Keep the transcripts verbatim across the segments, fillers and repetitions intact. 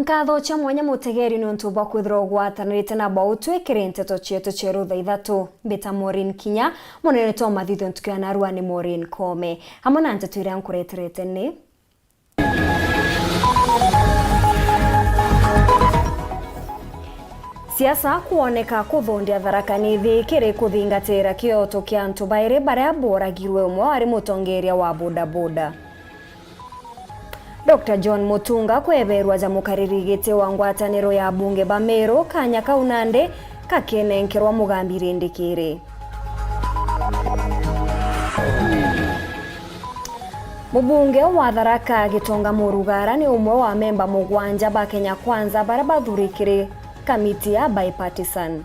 Nkatho cia mwanya mutegeri niuntu bwa kwithirwa ugwatanirite na bau twikire nteto cietu cieru thaa ithatu. Mbita Maureen Kinya, munene twa mathithio ntuku ya narua ni Maureen Koome. Hamwe na nteto iria nkureterete ni: Siasa kwoneka kuthundia Tharaka Nithi kiri kuthingatira kioto kia antu bairi baria booragirwe, umwe wari mutongeria wa bodaboda. Doctor John Mutunga kweberwa ja mukariri giti wa ngwataniro ya abunge ba Meru, kanya kau nandi gakinenkerwa Mugambi rindi kiri. Mubunge wa Tharaka Gitonga Murugara ni umwe wa memba mugwanja ba Kenya Kwanza baria bathurikire kamiti ya bipartisan.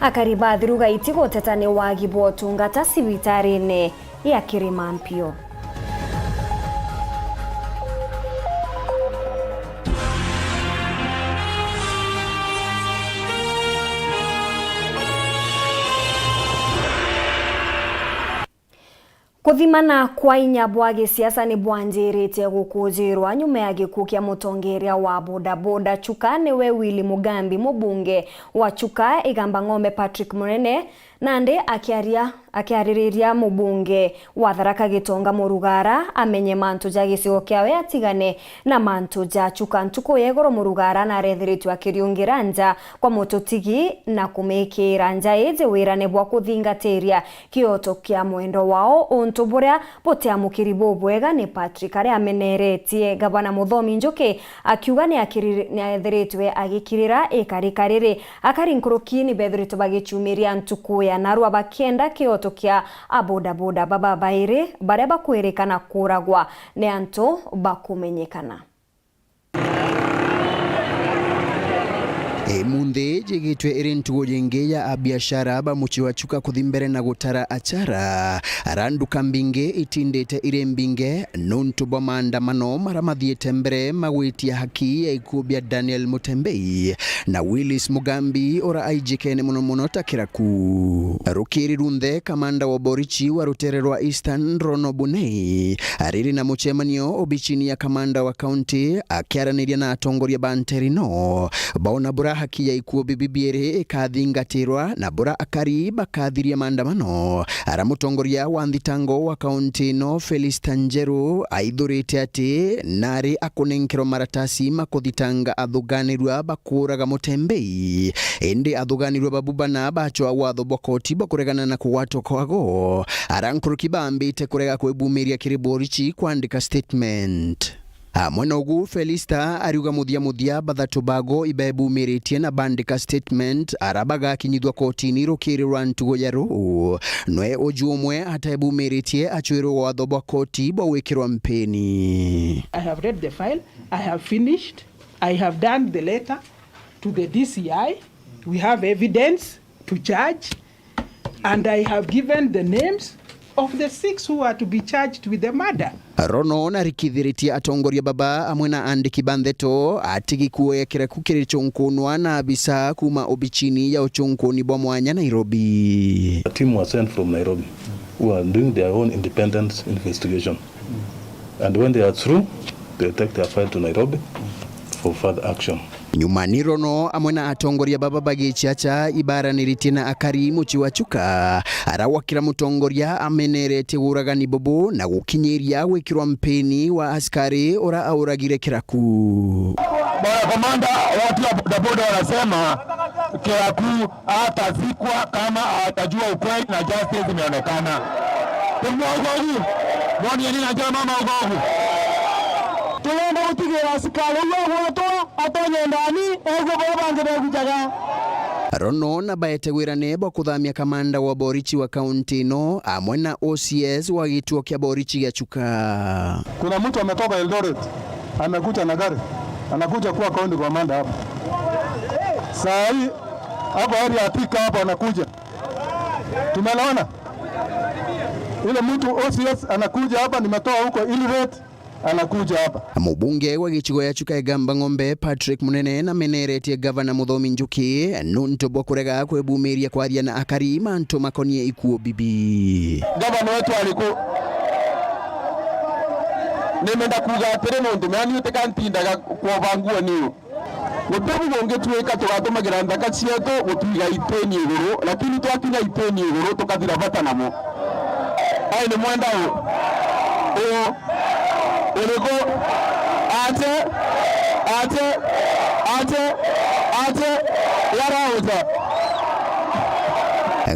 Akari ba Thiru Gaiti guteta ni wagi bwa utungata cibitarine ya Kirima Mpio. Kuthimana kwa inya bwa gisiasa ni bwanjiritie gukujirwa nyuma ya gikuu kia mutongeria wa bodaboda Chuka, niwe Willy Mugambi. Mubunge wa Chuka Igamba Ng'ombe Patrick Munene nandi akiaria, akiaririria mubunge wa Tharaka Gitonga Murugara amenye mantu ja gicigo kiawe, atigane na mantu ja Chuka. Ntuku ya iguru Murugara narethiritwe akiriungira nja kwa mututigi na kumikira nja iji wirane bwa kuthingatiria kioto kia mwendwa wao, untu buria butiamukiri bubwega ni Patrick, aria ameneretie Gavana Muthomi Njuki akiuga ni akiriri-, ni ethiritwe agikirira ikarika riri. Akari nkuruki ni bethiritwe bagicumiria ntuku ya narua bakienda kioto kia abodaboda baba bairi baria bakwirikana kuuragwa ni antu bakumenyekana. Imunthi jigitwe iri ntugu jingi ya abiashara ba mucii wa Chuka kuthi mbere na gutara achara ara nduka mbingi itindite iri mbinge nuntu bwa maandamano mara mathiite mbere magwitia haki ya ikuu bia Daniel Mutembei na Willis Mugambi ura aijikene mono mono ta kiraku. Rukiri runthe, kamanda wa borichi wa rutere rwa Eastern Rono Bunei ariri na mucemanio obichini ya kamanda wa kaunti akiaraniria na atongoria ba nteri no baona bura haki ya ikuu bibi biiri ikathingatirwa na bura akari bakathiria maandamano ara mutongoria wa nthitango wa kaunti ino Felista Njeru aithurite ati nari akunenkerwa maratasi ma kuthitanga athuganirua ba kuuraga Mutembei. Indi athuganirua babu bana bacwaa watho bwa koti bwa kuregana na kugwatwa kwago, ara nkuruki baambite kurega kwibumiria kiri borichi kwandika statement. Amwe na ugu, Felista ariuga muthia muthia bathatu bago ibebumiritie na bandika statement ara bagakinyithua kotini rukiri rwa ntugu ya ruu. Nwe uju umwe atebumiritie acwirwe watho bwa koti bwa gwikirwa mpini. I have read the file. I have finished. I have done the letter to the D C I. We have evidence to charge, and I have given the names of the six who are to be charged with the murder. Rono narikithiritie atongoria baba amwe na andiki ba ndeto atigi kuoya kiraku kiri chunkunwa na abisa kuma obichini ya uchunkuni bwa mwanya Nairobi. A team was sent from Nairobi who are doing their own independent investigation. And when they are through, they take their file to Nairobi for further action. Nyuma ni Rono amwe na atongoria baba bagichiacha ibaraniritie na akari mucii wa Chuka, ara wa kira mutongoria ameneretie uragani bubu na gukinyiria gwikirwa mpini wa askari ura auragire kiraku. Bwana komanda, watu wa bodaboda wanasema kiraku atazikwa kama atajua ukweli na justice imeonekana. Tumwauga ugu, mwonieni na njira mama uga ugu. Turenda gutigira asikari uyu agwatwa atonye ndani, egue baria bangi begujaga. Rono na baete wirane bwa kuthamia kamanda wa borichi wa kaunti ino amwe na O C S wa gituo kia borichi gia Chuka. Kuna mtu ametoka Eldoret, amekuja na gari, anakuja kuwa county commander hapa. Saa hii ako hali ya Thika hapa anakuja. Tumeelewana? Ile mtu O C S anakuja hapa, nimetoa huko Eldoret, anakuja hapa. Mubunge wa gicigo ya Chuka Igamba Ng'ombe, Patrick Munene, nameneretie Gavana Muthomi Njuki nuntu bwa kurega kwibumiria kwaria na akari mantu makonie ikuo bibi. Gavana wetu aliku-, Nimenda kuuga atiri, nontu mea ni utikantindaga kwoba nguo niu. Guti bu gungituika tugatumagira nthaka cietu gutwiga itini iguru, lakini twakinya itini iguru tukathira bata namo. Ai, ni mwenda u? U? Uriku? Aje? Aje? Aje? Aje? Yarauja.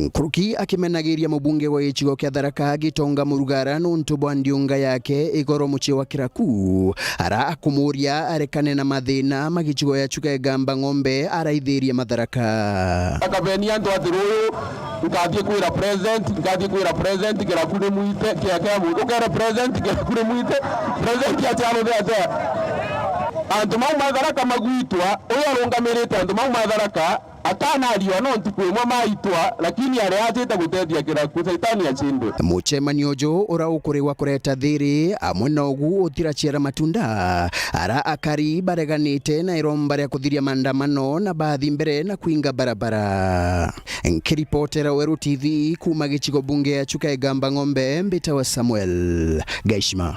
Nkuruki akimenagiria mubunge wa gicigo kia Tharaka, Gitonga Murugara, nuntu bwa ndiunga yake igoro mucii wa Kiraku, ara akumuria arekane na mathina ma gicigo ya Chuka Igamba Ng'ombe, araithirie Matharaka. Akabenia antu ati ruyu nkathie kwira president, nkathie kwira president, Kiraku ni mwite, kia, kia mu-, ukere president, Kiraku ni mwite, president aciaruthe atia? Antu mau ma Tharaka magwitwa, uyu arungamirite antu mau ma Tharaka, atanariwa no ntuku imwe maitwa, lakini ari ajite gutethia Kiraku, Shaitani acindwe. Mucemanio uju ura ukurigwa kureta thiri, amwe nogu utiraciara matunda, ara akari bareganite na iromba ria kuthiria maandamano na bathi mbere na kwinga barabara. Nkiripotera Weru T V kuuma gicigo bunge ya Chuka Igamba Ng'ombe, mbitawa Samuel Gaishima.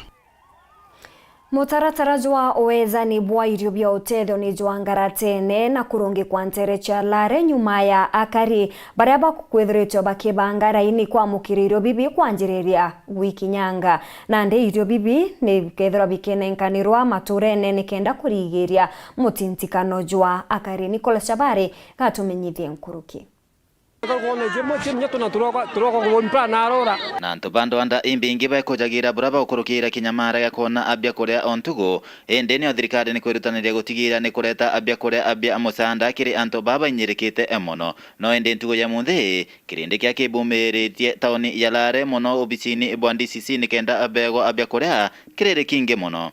Mutaratara jwa uejani bwa irio bia utethio ni jwa ngaratene na kurungikwa ntere cia Lare nyuma ya akari baria bakwithiritwe bakibanga raini kwamukira irio bibi kwanjiriria gwikinyanga. Nandi irio bibi ni bikethirwa bikinenkanirwa maturene nikenda kurigiria mutintikano jwa akari. Nicholas Chabari gatumenyithie nkuruki. Na antu ba ndwanda imbingi baikujagira bura baukurukira kinya mara gia kwona a biakuria o ntugu, indi nio thirikari ni kwirutaniria gutigira ni kureta a biakuria a bia musaanda kiri antu baa bainyirikite mono. No indi ntugu ya munthi, kirindi kia kibumiritie tauni ya Lare mono obisini bwa D C C nikenda beegwa a biakuria kiriri kingi mono.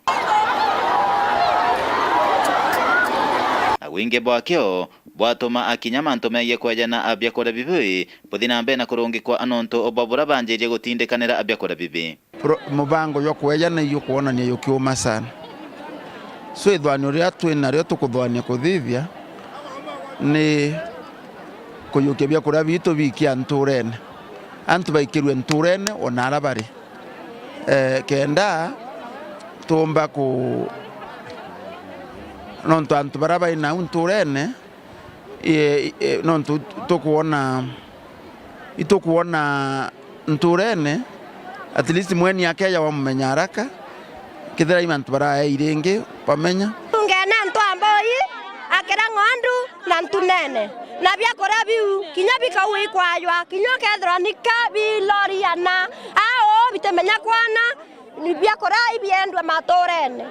Na wingi bwakio, bwatuma akinya mantu megie kwejana a biakuria bibi buthi na mbere na kurungikwa nontu bwa bura banjirie gutindikanira a biakuria bibi. Pro-, mubango jwa kwejana ijukwonania jukiuma sana. So, ithwanio riria twi nario tukuthwania kuthithia ni kujukia biakuria bitu biikia nturene. Antu baikirue nturene o na ara bari. Eh, kenda tuumba ku-, nontu antu baria bai nau nturene, eh, eh, nontu tukwona, itukwona nturene, at least mweni akeja wamumenya haraka, kethira i mantu barae iringi bamenya. Tungene antu a Mboi, akira ng'ondu na ntunene, na biakuria biu kinya bikauga ikwajwa, kinya ukethirwa ni ka bilori ana, ao bitimenya kwana, ni biakuria ibiendwe maturene.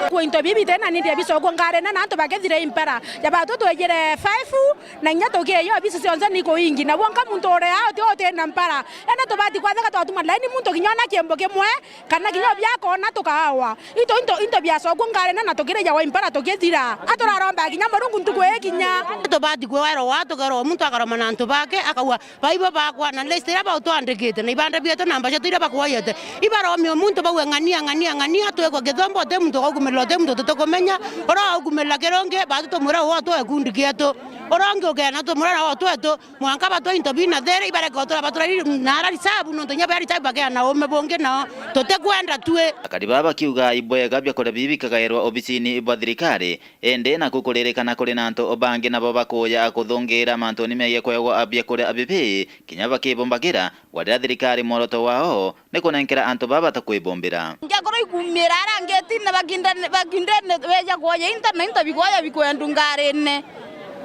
Kwa into bibi tena ni ndia bicokwo ngarene na antu bakethire impera. Jaba tu twejire five, na inya tukiyo obisi cionse ni kuingi. Na bwonka muntu uria uti uti na mpara. Ena tubati kwatheka twatuma laini muntu kinya ona kiembo kimwe, kana kinya biakona tukaawa. Into, into, into biacokwo ngarene na tukirija wa impara tukithira. Aturaromba kinya Murungu ntuku ii kinya. Tubati kwerwa wa tukerwa muntu akaroma na antu bake, akauga, "Baibo bakwa, na list iria bautwandikite, na ibanda bietu na mbaca tu iria bakwayete. Ibaromia muntu bauga ng'ania, ng'ania, ng'ania, twikwa kithombo, uti muntu ukaukumirira, uti muntu tutikumenya. Uria waukumirira kirungi, batu tumwira uwe utwe gikundi gietu. Uria ungi ukena tumwira na utwetu." Mwanka batwe into bina thiri, ibareke gutura batura ri-, nara risabu, nontu inya bea risabu bakeana uume bungi nao. Tutikwenda tui. Akari baa bakiuga ibwega biakuria bibi bikagairwa obisini bwa thirikari, indi naku kuririkana kuri na antu bangi nabo bakuja kuthungira mantuni megie kwegwa biakuria bibi, kinya bakibumbagira, gwa riria thirikari mworoto wao ni kunenkera antu baa batakwibumira. Ngekorwo ikumira ara ngetine bagindane, bagindene beja kwoja into na into bikwoja bikwendwa ngarine.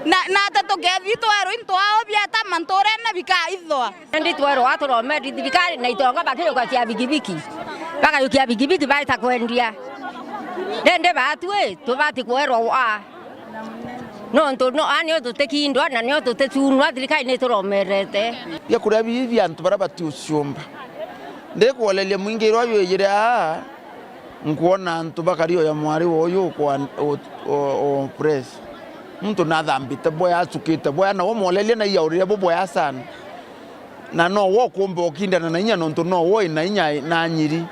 Na, na ata tukethi twerwa into ao bieta manturene bikaithwa. Indi twerwa turome thirikari na itonga bakijukia bikibiki. Bakajukia bikibiki baita kwendia. Rindi batwi tubati kwerwa wa. Nontu no, a nio tutikindwa na nio tutitungwa, thirikari ni turomerete. Biakuria bibi bia antu baria bati uciumba. Ndikwoleria mwingi irwa jwijire aa, nkwona antu bakari oya mwari woyu kwa o, o, o press. Muntu nathambite bwea, acukite bwea, na umwoleria na iya urire bubwea sana. Na no we ukumba ukindana na inya, nontu no we wi na inya na nyiri.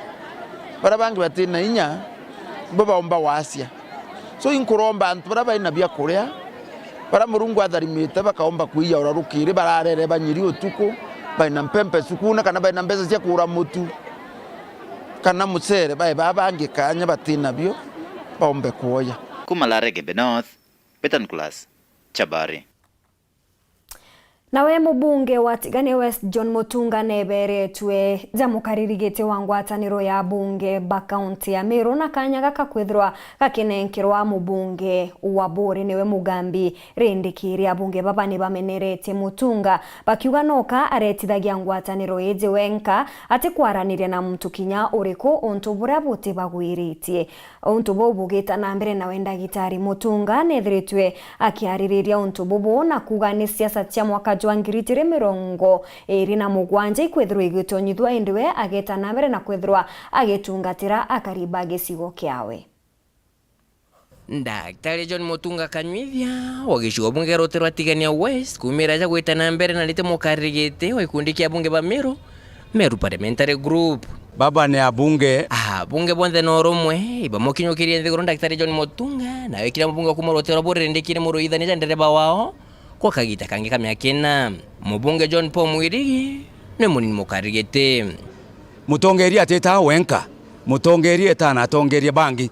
Baria bangi bati na inya, bo baumba wacia. So, inkuromba antu baria bai na biakuria, baria Murungu atharimite, bakaumba kwiyaura rukiri, bararere banyiri utuku, bai na mpempe cukune, kana bai na mbeca cia kugura mutu. Kana mucere bae baa bangi kaanya batina bio, baumbe kwoya. Kuma Laregebe North, Betan Class, Chabari. Nawe mubunge wa Tigania West John Mutunga neberetwe ja mukariri giti wa ngwataniro ya abunge ba kaunti ya Meru na kanya gaka kwithirwa gakinenkerwa mubunge wa Buuri niwe Mugambi. Rindi kiri abunge baba ni bameneretie Mutunga, bakiuga noka aretithagia ngwataniro iji wenka, atikwaraniria na muntu kinya uriku untu buria butibagwiritie. Untu buu bugita na mbere, nawe Ndagitari Mutunga nethiritwe akiaririria untu bubu na kuuga ni siasa cia mwaka jwa ngiri ijiri mirongo iri na mugwanja ikwithirwa igitonyithua, indi we ageta na mbere na kwithirwa agitungatira akari ba gicigo kiawe. Daktari John Mutunga Kanywithia wa gicigo bunge gia Rutiri rwa Tigania West, kuumira aja gwita na mbere na nite mukariri giti wa gikundi kia abunge ba Meru, Meru Parliamentary Group. Baba ni abunge. Abunge bonthe na urumwe ibamukinyukirie nthiguru Daktari John Mutunga, nawe kira mubunge wa kuuma Rutiri rwa Buuri rindi kiri muruithania ja ndereba wao kwa kagita kangi ka miaka ina. Mubunge John Paul Mwirigi ni munini mukariri giti. Mutongeria atitaa wenka, mutongeria etaa na atongeria bangi.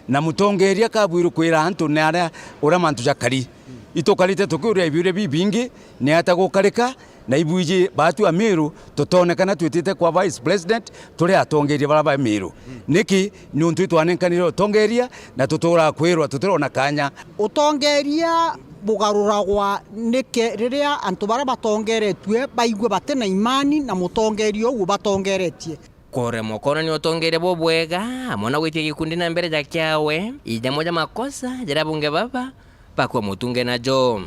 Na mutongeria kabwirwe kwira antu ni aria uria mantu jakari. Itukarite tukiuria ibiuria bibingi, ni ata gukarika, na ibwiji baatu Amiru tutonekana twitite kwa Vice President turi atongeria bara ba Amiru. Niki? Niuntu itwanenkanire utongeria na tuturaa kwirwa tutirona kanya. Utongeria bugaruragwa niki riria antu baria batongeretue baigwe batina imani na mutongeria uu ubatongeretie? Kuremwa kwonania utongeria bubwega, amwe na gwitia gikundi na mbere ja kiawe, ijamwe ja makosa jaria abunge baba bakua Mutunga najo.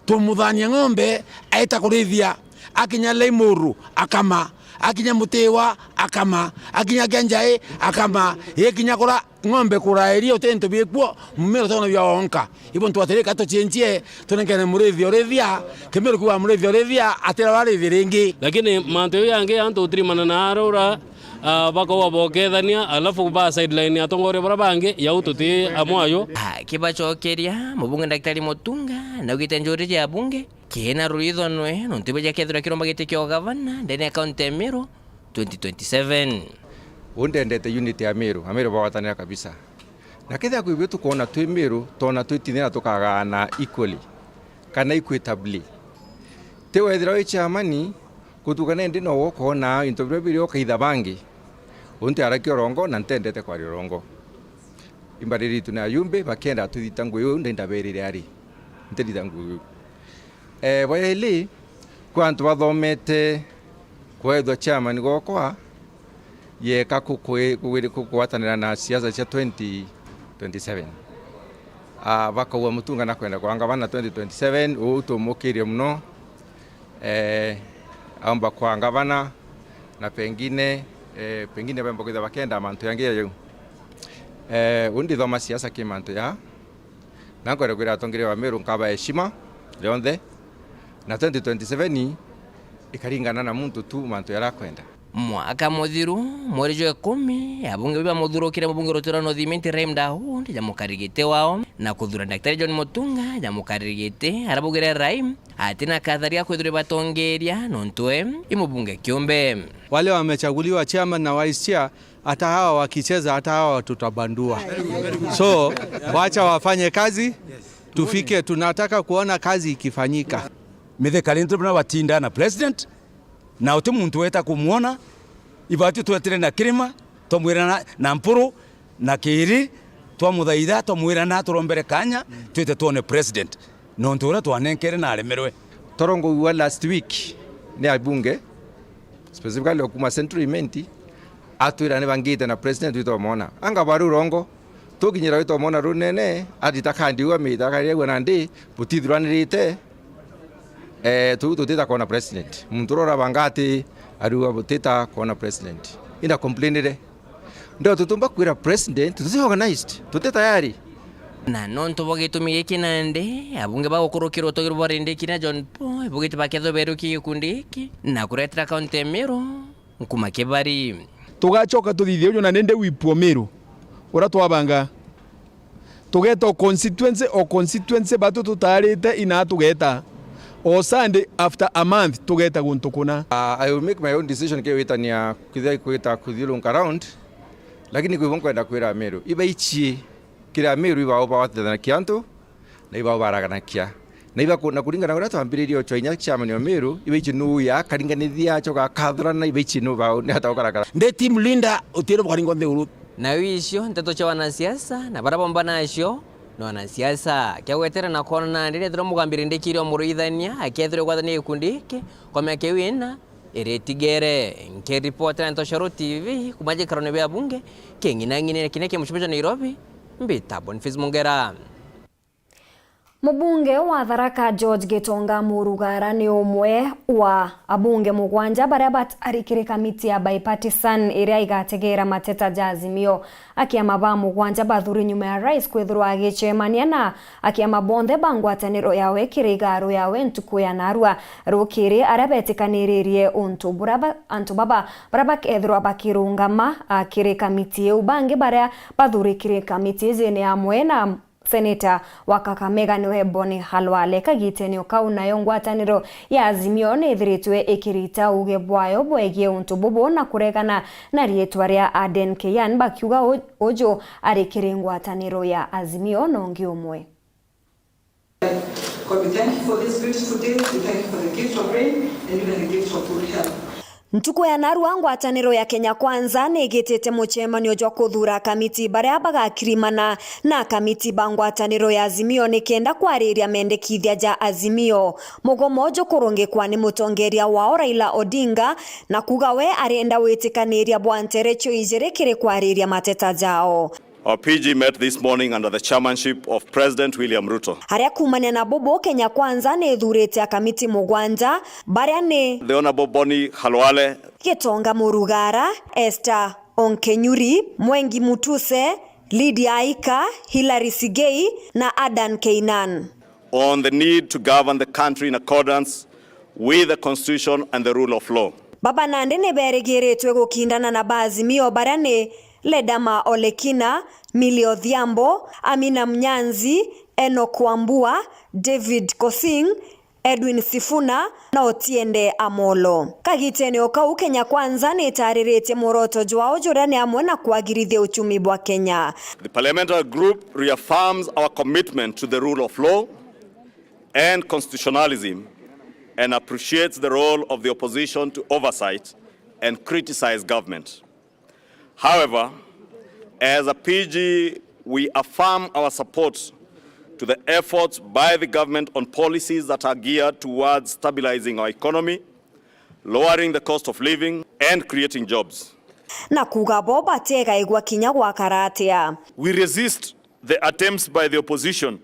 Tumuthania ng'ombe, aita kurithia, akinya Laimuru, akama, akinya Mutiwa, akama, akinya Kianjai, akama, ikinya kura, ng'ombe kuraeria uti into biikuo, mumero tona bia onka. Ibo ntu atirika tuciencie, tunenkene murithia urithia, Kimiru kiuga murithia urithia, atira barithia ringi. Lakini mantu jau yangi antu utirimana na arura, ah, bakauga bokethania, alafu ba sideline atongoria bara bangi, jau tuti amwe ayo. Akibacokeria, mubunge Daktari Mutunga naugite njuri ja abunge kina rurithanwe nontu bajia kethirwa kiromba giti kia ugavana ndene ya kaunti ya Meru twenty twenty-seven. Uu ndendete unity ya Meru, Ameru bagwatanira kabisa. Na kethira kwi biu tukoona twi Meru, toona twitinira tukagaana equally, kana equitably. Ti wethira wi chairman, gutukana indi nowe ukoona into biria biri ukaitha bangi. Untu araki urongo na ntendete kwaria urongo. Imbari ritu ni ayumbi, bakienda tuthita ngugi iu, ndi ndaberire ari, ntirita ngugi iu. Eh, bwa yaili, kwi antu bathomete kwethwa chairman gwakwa, yeka ku-, ku-, ku-, kugwatanira na siasa cia twenty twenty-seven. Ah, bakauga Mutunga na kwenda kwa ngavana twenty twenty-seven, uu tumukirie muno. Eh, aumba kwa ngavana, na pengine, eh, pengine bemba kwithirwa bakenda mantu yangi ya jau. Eh, uu ndithoma siasa ki mantu ya, na nkwenda kwira atongeria ba Meru nkaba heshima rionthe, na twenty twenty-seven ikaringana na muntu tu mantu jaria akwenda. Mwaka muthiru, mweri jwa ikumi, abunge baria bamuthurukire mubunge rutura North Imenti Rahim Daud ja mukariri giti wao, na kuthura Daktari John Mutunga ja mukariri giti, arabaugire Rahim atina kathari ga kwithirwa ibatongeria nontu we i mubunge kiumbe. Wale wamechaguliwa chairman na vice chair, hata hawa wakicheza, hata hawa tutabandua. So, wacha wafanye kazi, tufike, tunataka kuona kazi ikifanyika. Mithika rintu buna batinda na president, na uti muntu weta kumwona, ibatu twetire na kirima, twamwira na, na mpuru, na kiri, twamuthaitha, twamwira na turombere kanya, twite twone president. Nontu uria twanenkere na aremerwe. Toro ngugua last week ni abunge, specifically okuma Central Imenti, atwira ni bangite na president witu omona. Anga bari urongo, tukinyira witu omona runene, arita kandi uga mita kari agua nandi, butithuranirite, eh, tu tutita kwona president. Muntu uria urabanga ati ariuga butita kwona president. Inda complainire. Ndo tutumba kwira president, tuti organized, tuti tayari. Na nontu bwa gitumi giki nandi, abunge bagukurukirwa utogirwa bwa rindiki na John Paul, ibugite bakethwa beruki gikundi giki, na kuretera kaunti ya Meru nkuma kibari. Tugacoka tuthithie uju na nindi wipwo Meru, uria twabanga. Tugeta o constituency, o constituency, batu tutaarite ina tugeta. O Sunday after a month, tugeta guntu kuna. Uh, I will make my own decision kiwitania kwithia kwita kuthiurunka around. Lakini kwi bo nkwenda kwira Ameru, ibaichie kiri Ameru ibao bawatetanakia antu, na ibao baraganakia. Na iba ku-, na kuringana na uria twambiririe ucwa inya chairman wa Meru, ibaichie nuu ya akaringanithia, acoka akathurana, ibaichie nuu bao, ni ata ukarakara. Ndi team leader, utire bukaringa nthiguru. Nayo icio nteto cia wanasiasa, na baria bomba nacio ni wanasiasa. Kia gwetera na kwona nandi, nethirwa Mugambiri ndikiri o muruithania, akethirwa igwathania gikundi giki kwa miaka iu ina, iritigere. Nkiripotera Ntoshoro T V, kuma gikarone bia bunge, king'inang'inire kinya kia mucibiji Nairobi, mbita Boniface Mungera. Mubunge wa Tharaka George Gitonga Murugara ni umwe wa abunge mugwanja baria batari kiri kamiti ya bipartisan iria igategera mateta ja Azimio. Akiama ba mugwanja bathuri nyuma ya rais kwithirwa agicemania na akiama bonthe ba ngwataniro yawe kiri igaru yawe ntuku ya narua rukiri, aria betikaniririe untu buria ba-, antu baba baria bakethirwa bakirungama, a, kiri kamiti iu. Bangi baria bathuri kiri kamiti iji ni amwe na Seneta wa Kakamega niwe Boni Khalwale. Kagitene o kau, nayo ngwataniro ya Azimio niithiritwe ikirita uuge bwayo bwegie untu bubu na kuregana na riitwa ria Aden Keyane, bakiuga u-, uju ari kiri ngwataniro ya Azimio na ungi umwe. God, we thank you for this beautiful day. We thank you for the gift of rain and even the gift of good health. Ntuku ya narua, ngwataniro ya Kenya Kwanza niigitite mucemanio jwa kuthuura akamiti baria bagakirimana na akamiti ba ngwataniro ya Azimio nikenda kwariria mendekithia ja Azimio. Mugomo jukurungikwa ni mutongeria wao Raila Odinga, na kuuga we arienda witikaniria bwa nterecho ijiri kiri kwariria mateta jao. Our P G met this morning under the chairmanship of President William Ruto. Aria kuumania na bubu, Kenya Kwanza niithuurite akamiti mugwanja, baria ni The Honourable Boni Khalwale, Gitonga Murugara, Esther Onkenyuri, Mwengi Mutuse, Lydia Aika, Hilary Sigei na Adan Keyane. On the need to govern the country in accordance with the constitution and the rule of law. Baba nandi ni berigiritwe gukindana na ba Azimio baria ni Ledama Olekina, Milly Odhiambo, Amina Mnyanzi, Enock Wambua, David Kosing, Edwin Sifuna na Otiende Amollo. Kagitene o kau, Kenya Kwanza ni itariritie muoroto jwao juria ni amwe na kwagirithia uchumi bwa Kenya. The parliamentary group reaffirms our commitment to the rule of law and constitutionalism and appreciates the role of the opposition to oversight and criticize government. However, as a P G, we affirm our support to the efforts by the government on policies that are geared towards stabilizing our economy, lowering the cost of living, and creating jobs. Na kuuga bo bategaigua kinya gwakara atia. We resist the attempts by the opposition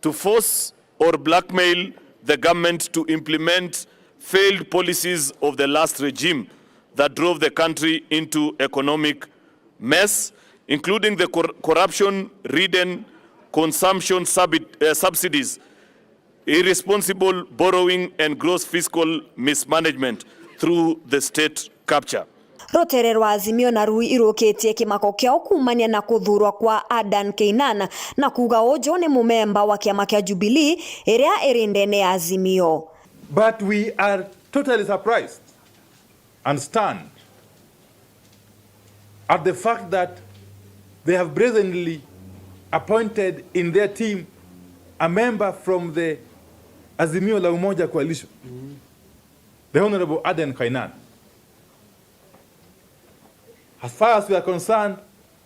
to force or blackmail the government to implement failed policies of the last regime that drove the country into economic mess, including the cor-, corruption-ridden consumption subit-, uh, subsidies, irresponsible borrowing and gross fiscal mismanagement through the state capture. Rutere rwa Azimio naru irukitie kimako kiao kuumania na kuthuurwa kwa Adan Keyane na kuuga uju ni mumemba wa kiama kia Jubilee iria iri ndene ya Azimio. But we are totally surprised and stunned at the fact that they have brazenly appointed in their team a member from the Azimio la Umoja Coalition, the Honorable Aden Keyane. As far as we are concerned,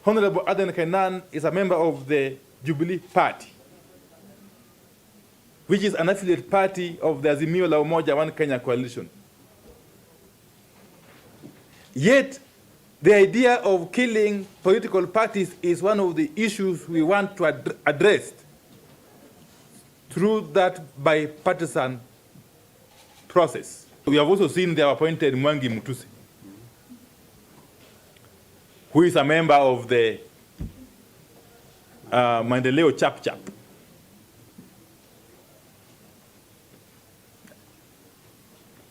Honorable Aden Keyane is a member of the Jubilee Party, which is an affiliate party of the Azimio la Umoja One Kenya Coalition. Yet, the idea of killing political parties is one of the issues we want to ad-, address through that bipartisan process. We have also seen they have appointed Mwangi Mutuse, who is a member of the, uh, Maendeleo Chap Chap.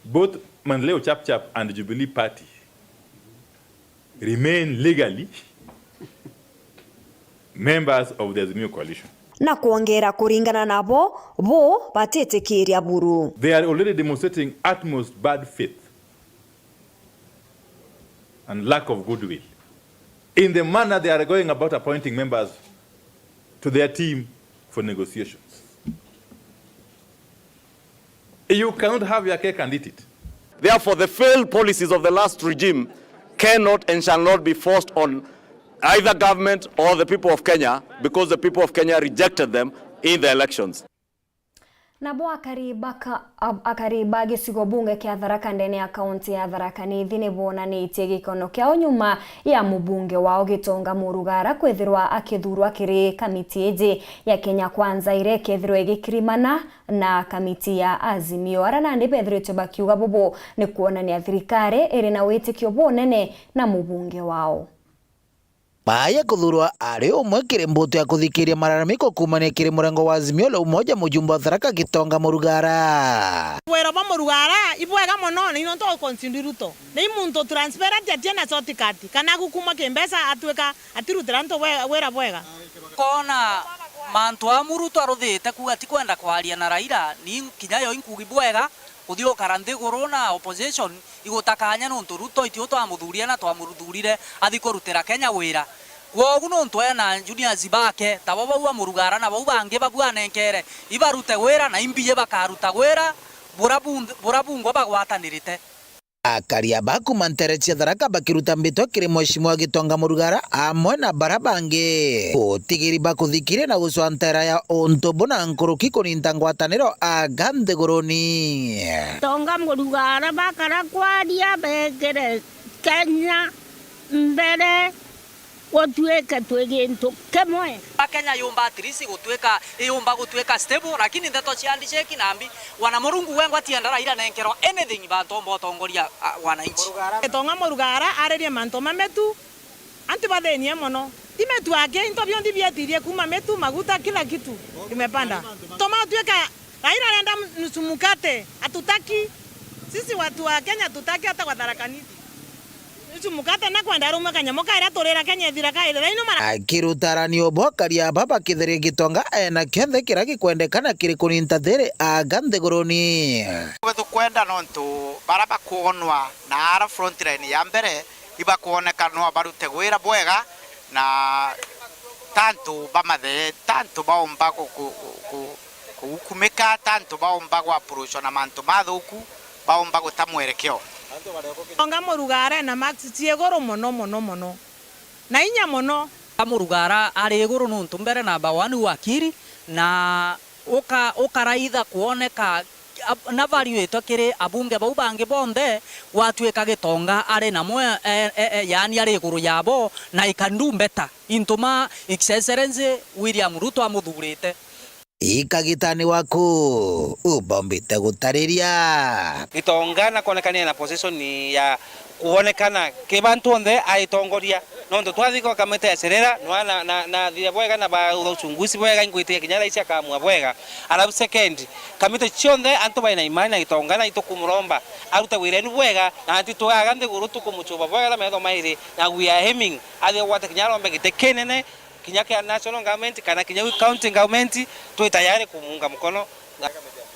Both Maendeleo Chap Chap and Jubilee Party remain legally members of the Azimio Coalition. Na kwongera kuringana nabo, bo batitikiria buru. They are already demonstrating utmost bad faith and lack of goodwill. In the manner they are going about appointing members to their team for negotiations. You cannot have your cake and eat it. Therefore, the failed policies of the last regime cannot and shall not be forced on either government or the people of Kenya, because the people of Kenya rejected them in the elections. Nabo akari baka-, ab-, akari ba gicigo bunge kia Tharaka ndene ya kaunti ya Tharaka Nithi ni bonanitie gikono kiao nyuma ya mubunge wao Gitonga Murugara kwithirwa akithurwa kiri kamiti iji ya Kenya Kwanza iria ikethirwa igikirimana na kamiti ya Azimio. Ara nandi bethiritwe bakiuga bubu ni kwonania thirikari iri na witikio bunene na mubunge wao. Baaya kuthurwa ari umwe kiri mbutu ya kuthikiria malalamiko kuumania kiri murengo wa Azimio la Umoja, mujumbe wa Tharaka Gitonga Murugara. Wira bwa Murugara ibwega mono, na nontu ukonsiundi Ruto. Ni muntu transparent, atina shortcut, kana gukuma kimbeca atwika atirutira antu bwe-, wira bwega. Kona mantu a Ruto aruthite kuuga tikwenda kwaria na Raila, ni kinya yo inkugi bwega, kuthi ukara nthiguru na opposition igutakanya nontu Ruto itio twamuthuria na twamuthuurire athi kurutira Kenya wira. Kwogu nontu ena juniors bake, tabo bau a Murugara na bau bangi babu anenkere, ibarute wira na imbiji bakaruta wira bura bun-, bura bungwa bagwatanirite. Akari aba kuuma nteere cia Tharaka bakiruta mbitwa kiri Mheshimiwa Gitonga Murugara amwe na bara bangi. Utigiri bakuthikiria na gucwa nteera ya untu buna nkuruki kuninta ngwataniro aga nthiguruni. Gitonga Murugara bakara kwaria bekire Kenya mbere. Gutwike twi gintu kimwe. Kenya yumba at least gutwika, iyumba gutwika stable, lakini ndeto cia handshake na mbi, wana Murungu wengwa tienda Raila nenkerwa anything bantu omba utongoria, ah, wananchi. Gitonga Murugara aririe mantu ma mitu, antu bathinie mono. Ti mitu aki, into bionthe bietirie kuuma mitu, maguta, kila kitu imepanda. Toma utwika Raila arenda nusu mkate, hatutaki. Sisi watu wa Kenya hatutaki hata kwa Tharaka Nithi. Nusu mkate na kwenda rumwe kanyamu kaira turira Kenya ithira kaire. Thaino mara. Akiruta aranio bwa akari aba bakithiria Gitonga ena kionthe kiria gikwendekana kiri kuninta thiri aga nthiguruni. Tukwenda nontu bara bakwonwa na ara frontline ya mbere ibakwoneka no barute wira bwega na tantu bamathe, tantu baumba ku-, ku-, ku-, ku-, kugukumika, tantu baumba gwapurucwa na mantu mathuku, baumba guta mwerekeo. Onga Murugara na Max cie iguru mono, mono, mono. Na inya mono. Murugara ari iguru nontu mbere namba one wakiri, na uka-, ukaraitha kwoneka ab-, na variwitwe kiri abunge bau bangi bonthe, gwatuika Gitonga ari namo, e, e, e, yaani ari iguru yabo, na he can do better into ma His Excellency William Ruto amuthurite. Ikagitani waku ubombite gutariria. Gitonga na kwonekania na position ya kwonekana ki bantu onthe aitongoria. Nontu twathi kwa kamiti ya Serera, nwa na, na, na thire bwega na ba uchunguzi bwega, ingwitikia kinya thaisi akamua bwega. Alafu second, kamiti cionthe antu baina imani na Gitonga na itukumuromba arute wira enu bwega, na antu twaga nthiguru tukumuchuba bwega na metho mairi, na we are aiming athi ugwate kinya arombe giti kinene, kinya kia national government kana kinya county government, twi tayari kumuunga mukono.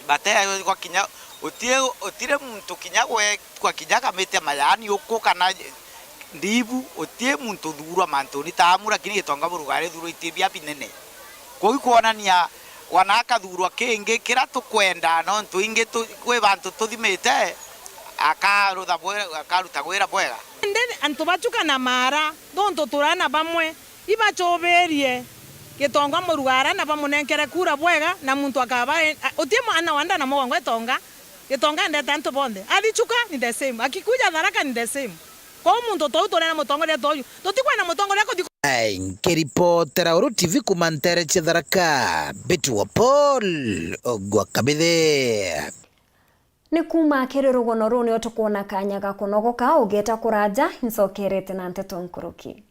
Bate kwa kinya, utire, utire muntu kinya gwe kwa kinya kamiti ya majani uku kana ndibu, uti muntu uthurwa mantuni ta amu, lakini Gitonga Murugara ithurwa iti bia binene. Kuu ikwonania wana akathurwa kingi kira tukwenda, nontu ingi tu-, kwi bantu tuthimite, akarutha bwe-, akaruta gwira bwega. Indi antu bachuka na mara, nontu turana bamwe, ibachubirie Gitonga Murugara na bamunenkere kura bwega, na muntu akaba, a-, uti mwana wa nda na mugongo Gitonga, Gitonga endete antu bonthe. Athi Chuka ni the same. Akikuja Tharaka ni the same. Kwou muntu tou turena mutongoria toyu. Tutikwenda mutongoria kuthi ku- Ai, nkiripotera Uru T V kuuma ntere cia Tharaka, Betty wa Paul, Ogwa Kabithe. Ni kuuma kiri rugono ruu nio tukwona kanya ga kunogoka, ugeta kuraja, incokerete na nteto nkuruki.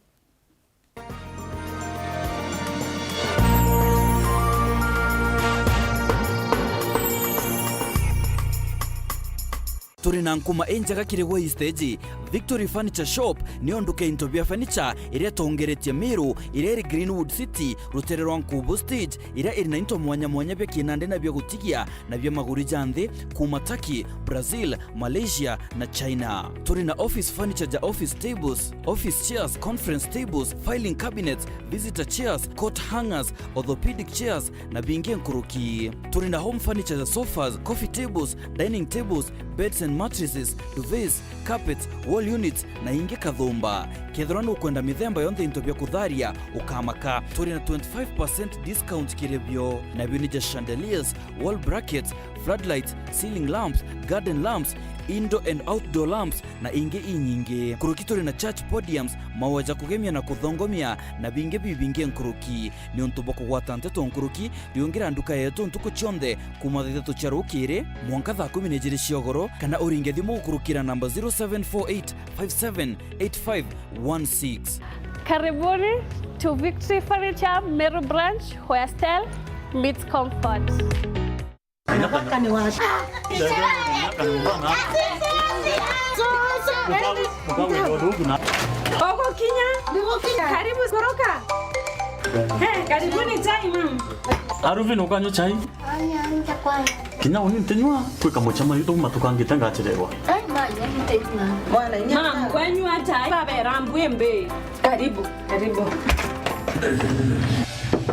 Turi na nkuma injega kiri gwe ii stage. Victory Furniture Shop niyo nduka ya into bia furniture iria itongeretie Meru, iria iri Greenwood City, rutere rwa Nkubu Stage, iria iri na into mwanya mwanya bia kinandi na bia gutigia na bia maguri ja nthi, kuuma Turkey, Brazil, Malaysia na China. Turi na office furniture ja office tables, office chairs, conference tables, filing cabinets, visitor chairs, coat hangers, orthopedic chairs na bingi nkuruki. Turi na home furniture ja sofas, coffee tables, dining tables, beds and mattresses, duvets, carpets, wall units na ingi kathumba. Kethirwa nukwenda mithemba yonthe into bia kutharia, ukamaka. Turi na twenty-five percent discount kiri bio. Nabio ni ja chandeliers, wall brackets, floodlights, ceiling lamps, garden lamps, indoor and outdoor lamps na ingi inyingi. Nkuruki turi na church podiums, maua ja kugemia na kuthongomia na bingi bibingi nkuruki. Niuntu bwa kugwata nteto nkuruki, riungira nduka yetu ntuku cionthe kuuma thaa ithatu cia rukiri mwanka thaa kumi na ijiri cia ugoro, kana uringe thimu gukurukira namba zero seven four eight five seven eight five one six. Karibuni to Victory Furniture Meru Branch, where style meets comfort. Mwaka ni waku. Ugukinya? Karibu, koroka. Eh, karibuni chai, ma'am. Aruvin, ukanywa chai? Kinya uni ntinywa, kwi kamucemanio tuuma tukangite ngacererwa. Ma'am, kwenywa chai, babera mbwimbi. Karibu, karibu.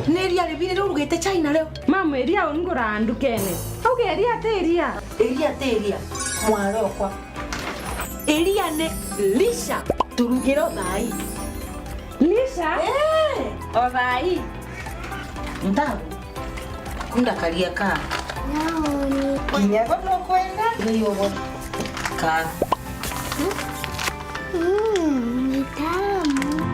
Ni iria ribi riria urugite chai nario? Ma'am, iria unguraga ndukene. Auga iria ti iria. Iria ti iria, mwarokwa. Iria ni lisha. Turugire o thaai. Lisha? Eh. O thaai. Ntabu. Kunda karia ka. Kinya bo nukwenda? Ni ubo. Ka. Mm, ni tamu.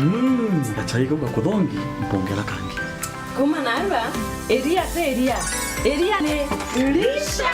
Mm, gachai kau gakuthongi, mpongera kangi. Kuma narua, iria ti iria. Iria ni lisha.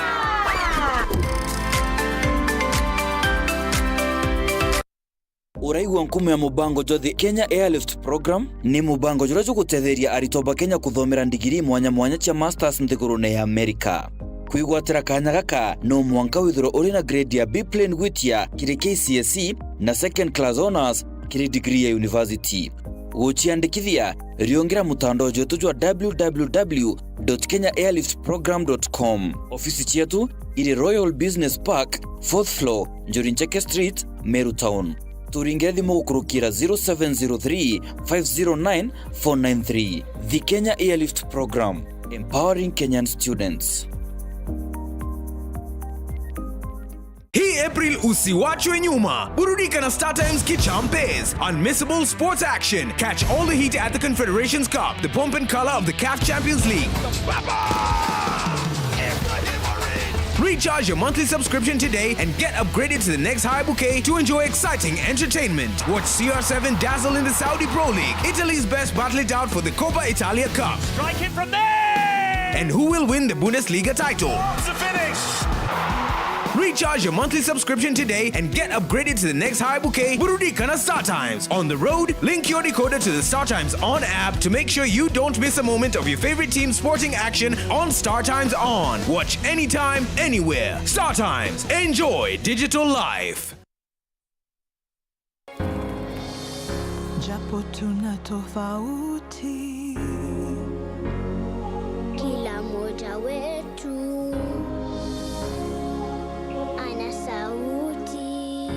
Uraigua nkumo ya mubango jwa The Kenya Airlift Program? Ni mubango juria jugutetheria aritwa ba Kenya kuthomera ndigiri mwanya mwanya cia masters nthigurune ya Amerika. Kwigwatira kanya gaka, no mwanka withirwe uri na grade ya B plain gwitia kiri K C S E na second class honours kiri degree ya university. Guciandikithia, riungira mutandao jwetu jwa w w w dot kenya airlift program dot com. Ofisi cietu iri Royal Business Park, fourth floor, Njuri Ncheke Street, Meru Town. Turingire thimu gukurukira zero seven zero three, five zero nine, four nine three. The Kenya Airlift Program, empowering Kenyan students. Hii April usiwachwe nyuma. Burudika na StarTimes Kichampes. Unmissable sports action. Catch all the heat at the Confederations Cup, the pomp and color of the CAF Champions League. Recharge your monthly subscription today and get upgraded to the next high bouquet to enjoy exciting entertainment. Watch C R seven dazzle in the Saudi Pro League. Italy's best battle it out for the Coppa Italia Cup. Strike it from there! And who will win the Bundesliga title? It's a finish! Recharge your monthly subscription today and get upgraded to the next high bouquet. Burudika na StarTimes. On the road, link your decoder to the StarTimes On app to make sure you don't miss a moment of your favorite team's sporting action on StarTimes On. Watch anytime, anywhere. StarTimes. Enjoy digital life. Japo tuna tofauti, kila mmoja wetu ana sauti.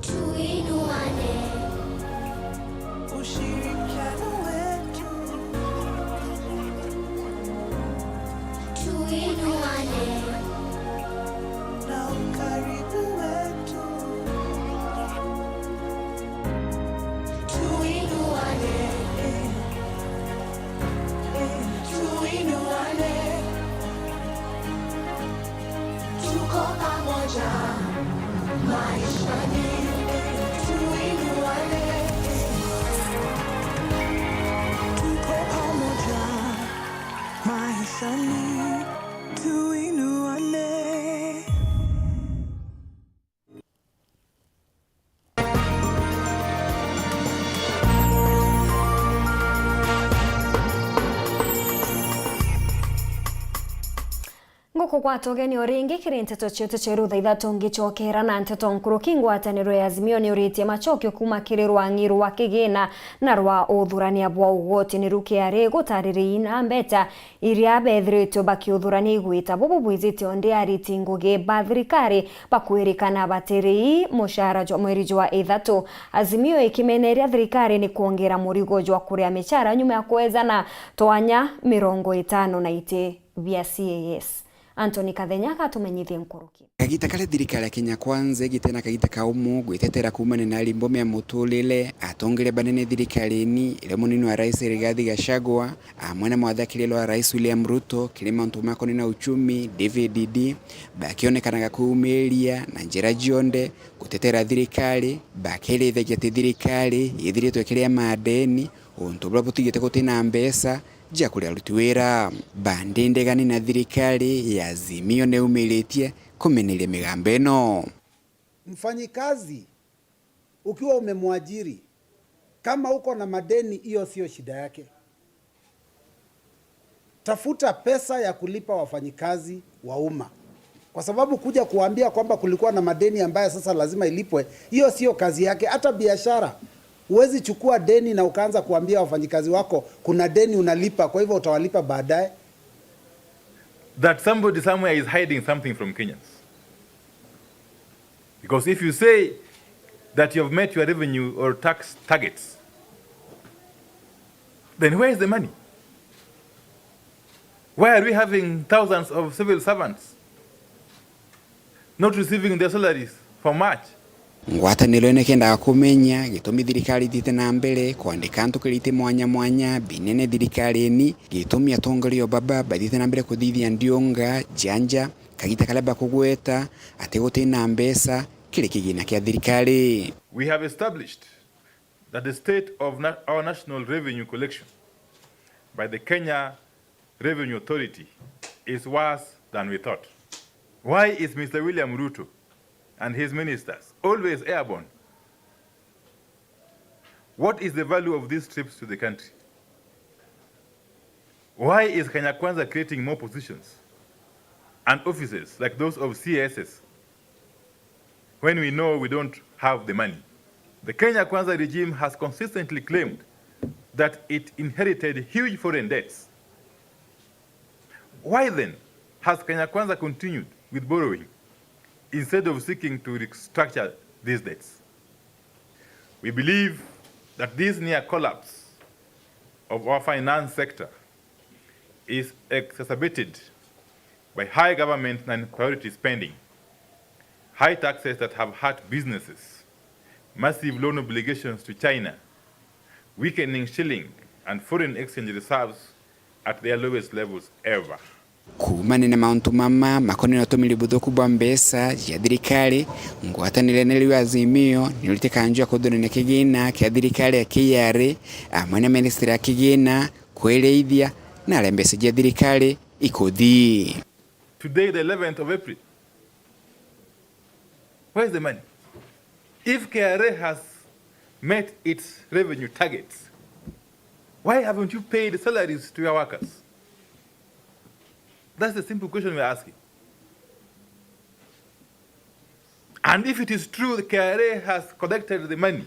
Tuinuane. Ushirikiano wetu. Tuinuane. Na ukaribu wetu. Tuinuane. Eh, eh, tuinuane. Kugwata ugeni o ringi kiri nteto cietu cia rutha ithatu ngicokera na nteto nkuruki. Ngwataniro ya Azimio ni uritie macokio kuuma kiri rwang'i rwa kigina na rwa uthurania bwa ugoti ni rukia ri gutaririria na mbeta iria bethiritwe bakiuthurania igwita. Bubu bwijite o ndi ariti ngugi ba thirikari bakwirikana batiri mucara jwa mweri jwa ithatu. Azimio ikimeneria thirikari ni kwongera murigo jwa kuria micara nyuma ya kwejana twanya mirongo itano na iti bia C A S. Anthony Kathenya agatumenyithia nkuruki. Kagita karia thirikari ya Kenya Kwanza igite na kagita kaumu gwitetera kuumania na arimbo mea muturire, atongeria banene thirikarine, iria munini wa rais Rigathi Gachagua, amwe na mwathakiri wa rais William Ruto, kiri mantu makonie na uchumi, David Ndii, bakionekanaga kuumiria na njira cionthe gutetera thirikari, bakirithagia ati thirikari ithiritwe ikiria madeni, untu buria butigite guti na mbeca cia kuria aruti wira. Bandi ndegani na thirikari ya Azimio niumiritie kumeneria migambo ino. Mfanyikazi ukiwa umemwajiri, kama uko na madeni, hiyo sio shida yake. Tafuta pesa ya kulipa wafanyikazi wa umma, kwa sababu kuja kuambia kwamba kulikuwa na madeni ambayo sasa lazima ilipwe, hiyo sio kazi yake. Hata biashara, huwezi chukua deni na ukaanza kuambia wafanyikazi wako kuna deni unalipa, kwa hivyo utawalipa baadaye. That somebody somewhere is hiding something from Kenyans. Because if you say that you have met your revenue or tax targets, then where is the money? Why are we having thousands of civil servants not receiving their salaries for March? Ngwataniro ino ikendaga kumenya gitumi thirikari ithiite na mbere kwandika antu kiri iti mwanya mwanya binene thirikarine, gitumi atongeria o baba bathiite na mbere kuthithia ndiunga janja, kagita karia bakugweta ati guti na mbeca kiri kigina kia thirikari. We have established that the state of na-, our national revenue collection by the Kenya Revenue Authority is worse than we thought. Why is Mister William Ruto and his ministers always airborne? What is the value of these trips to the country? Why is Kenya Kwanza creating more positions and offices like those of C S S when we know we don't have the money? The Kenya Kwanza regime has consistently claimed that it inherited huge foreign debts. Why then has Kenya Kwanza continued with borrowing instead of seeking to restructure these debts? We believe that this near collapse of our finance sector is exacerbated by high government non-priority spending, high taxes that have hurt businesses, massive loan obligations to China, weakening shilling, and foreign exchange reserves at their lowest levels ever. Kuumania na mauntu mama makonie na utumiri buthuku bwa mbeca cia thirikari, ngwataniro ino ya Azimio niurite kanju ya kuthurania kigina kia thirikari ya K R A, amwe na ministry ya kigina, kwirithia na aria mbeca cia thirikari ikuthii. Today, the eleventh of April, where is the money? If K R A has met its revenue targets, why haven't you paid salaries to your workers? That's the simple question we're asking. And if it is true the K R A has collected the money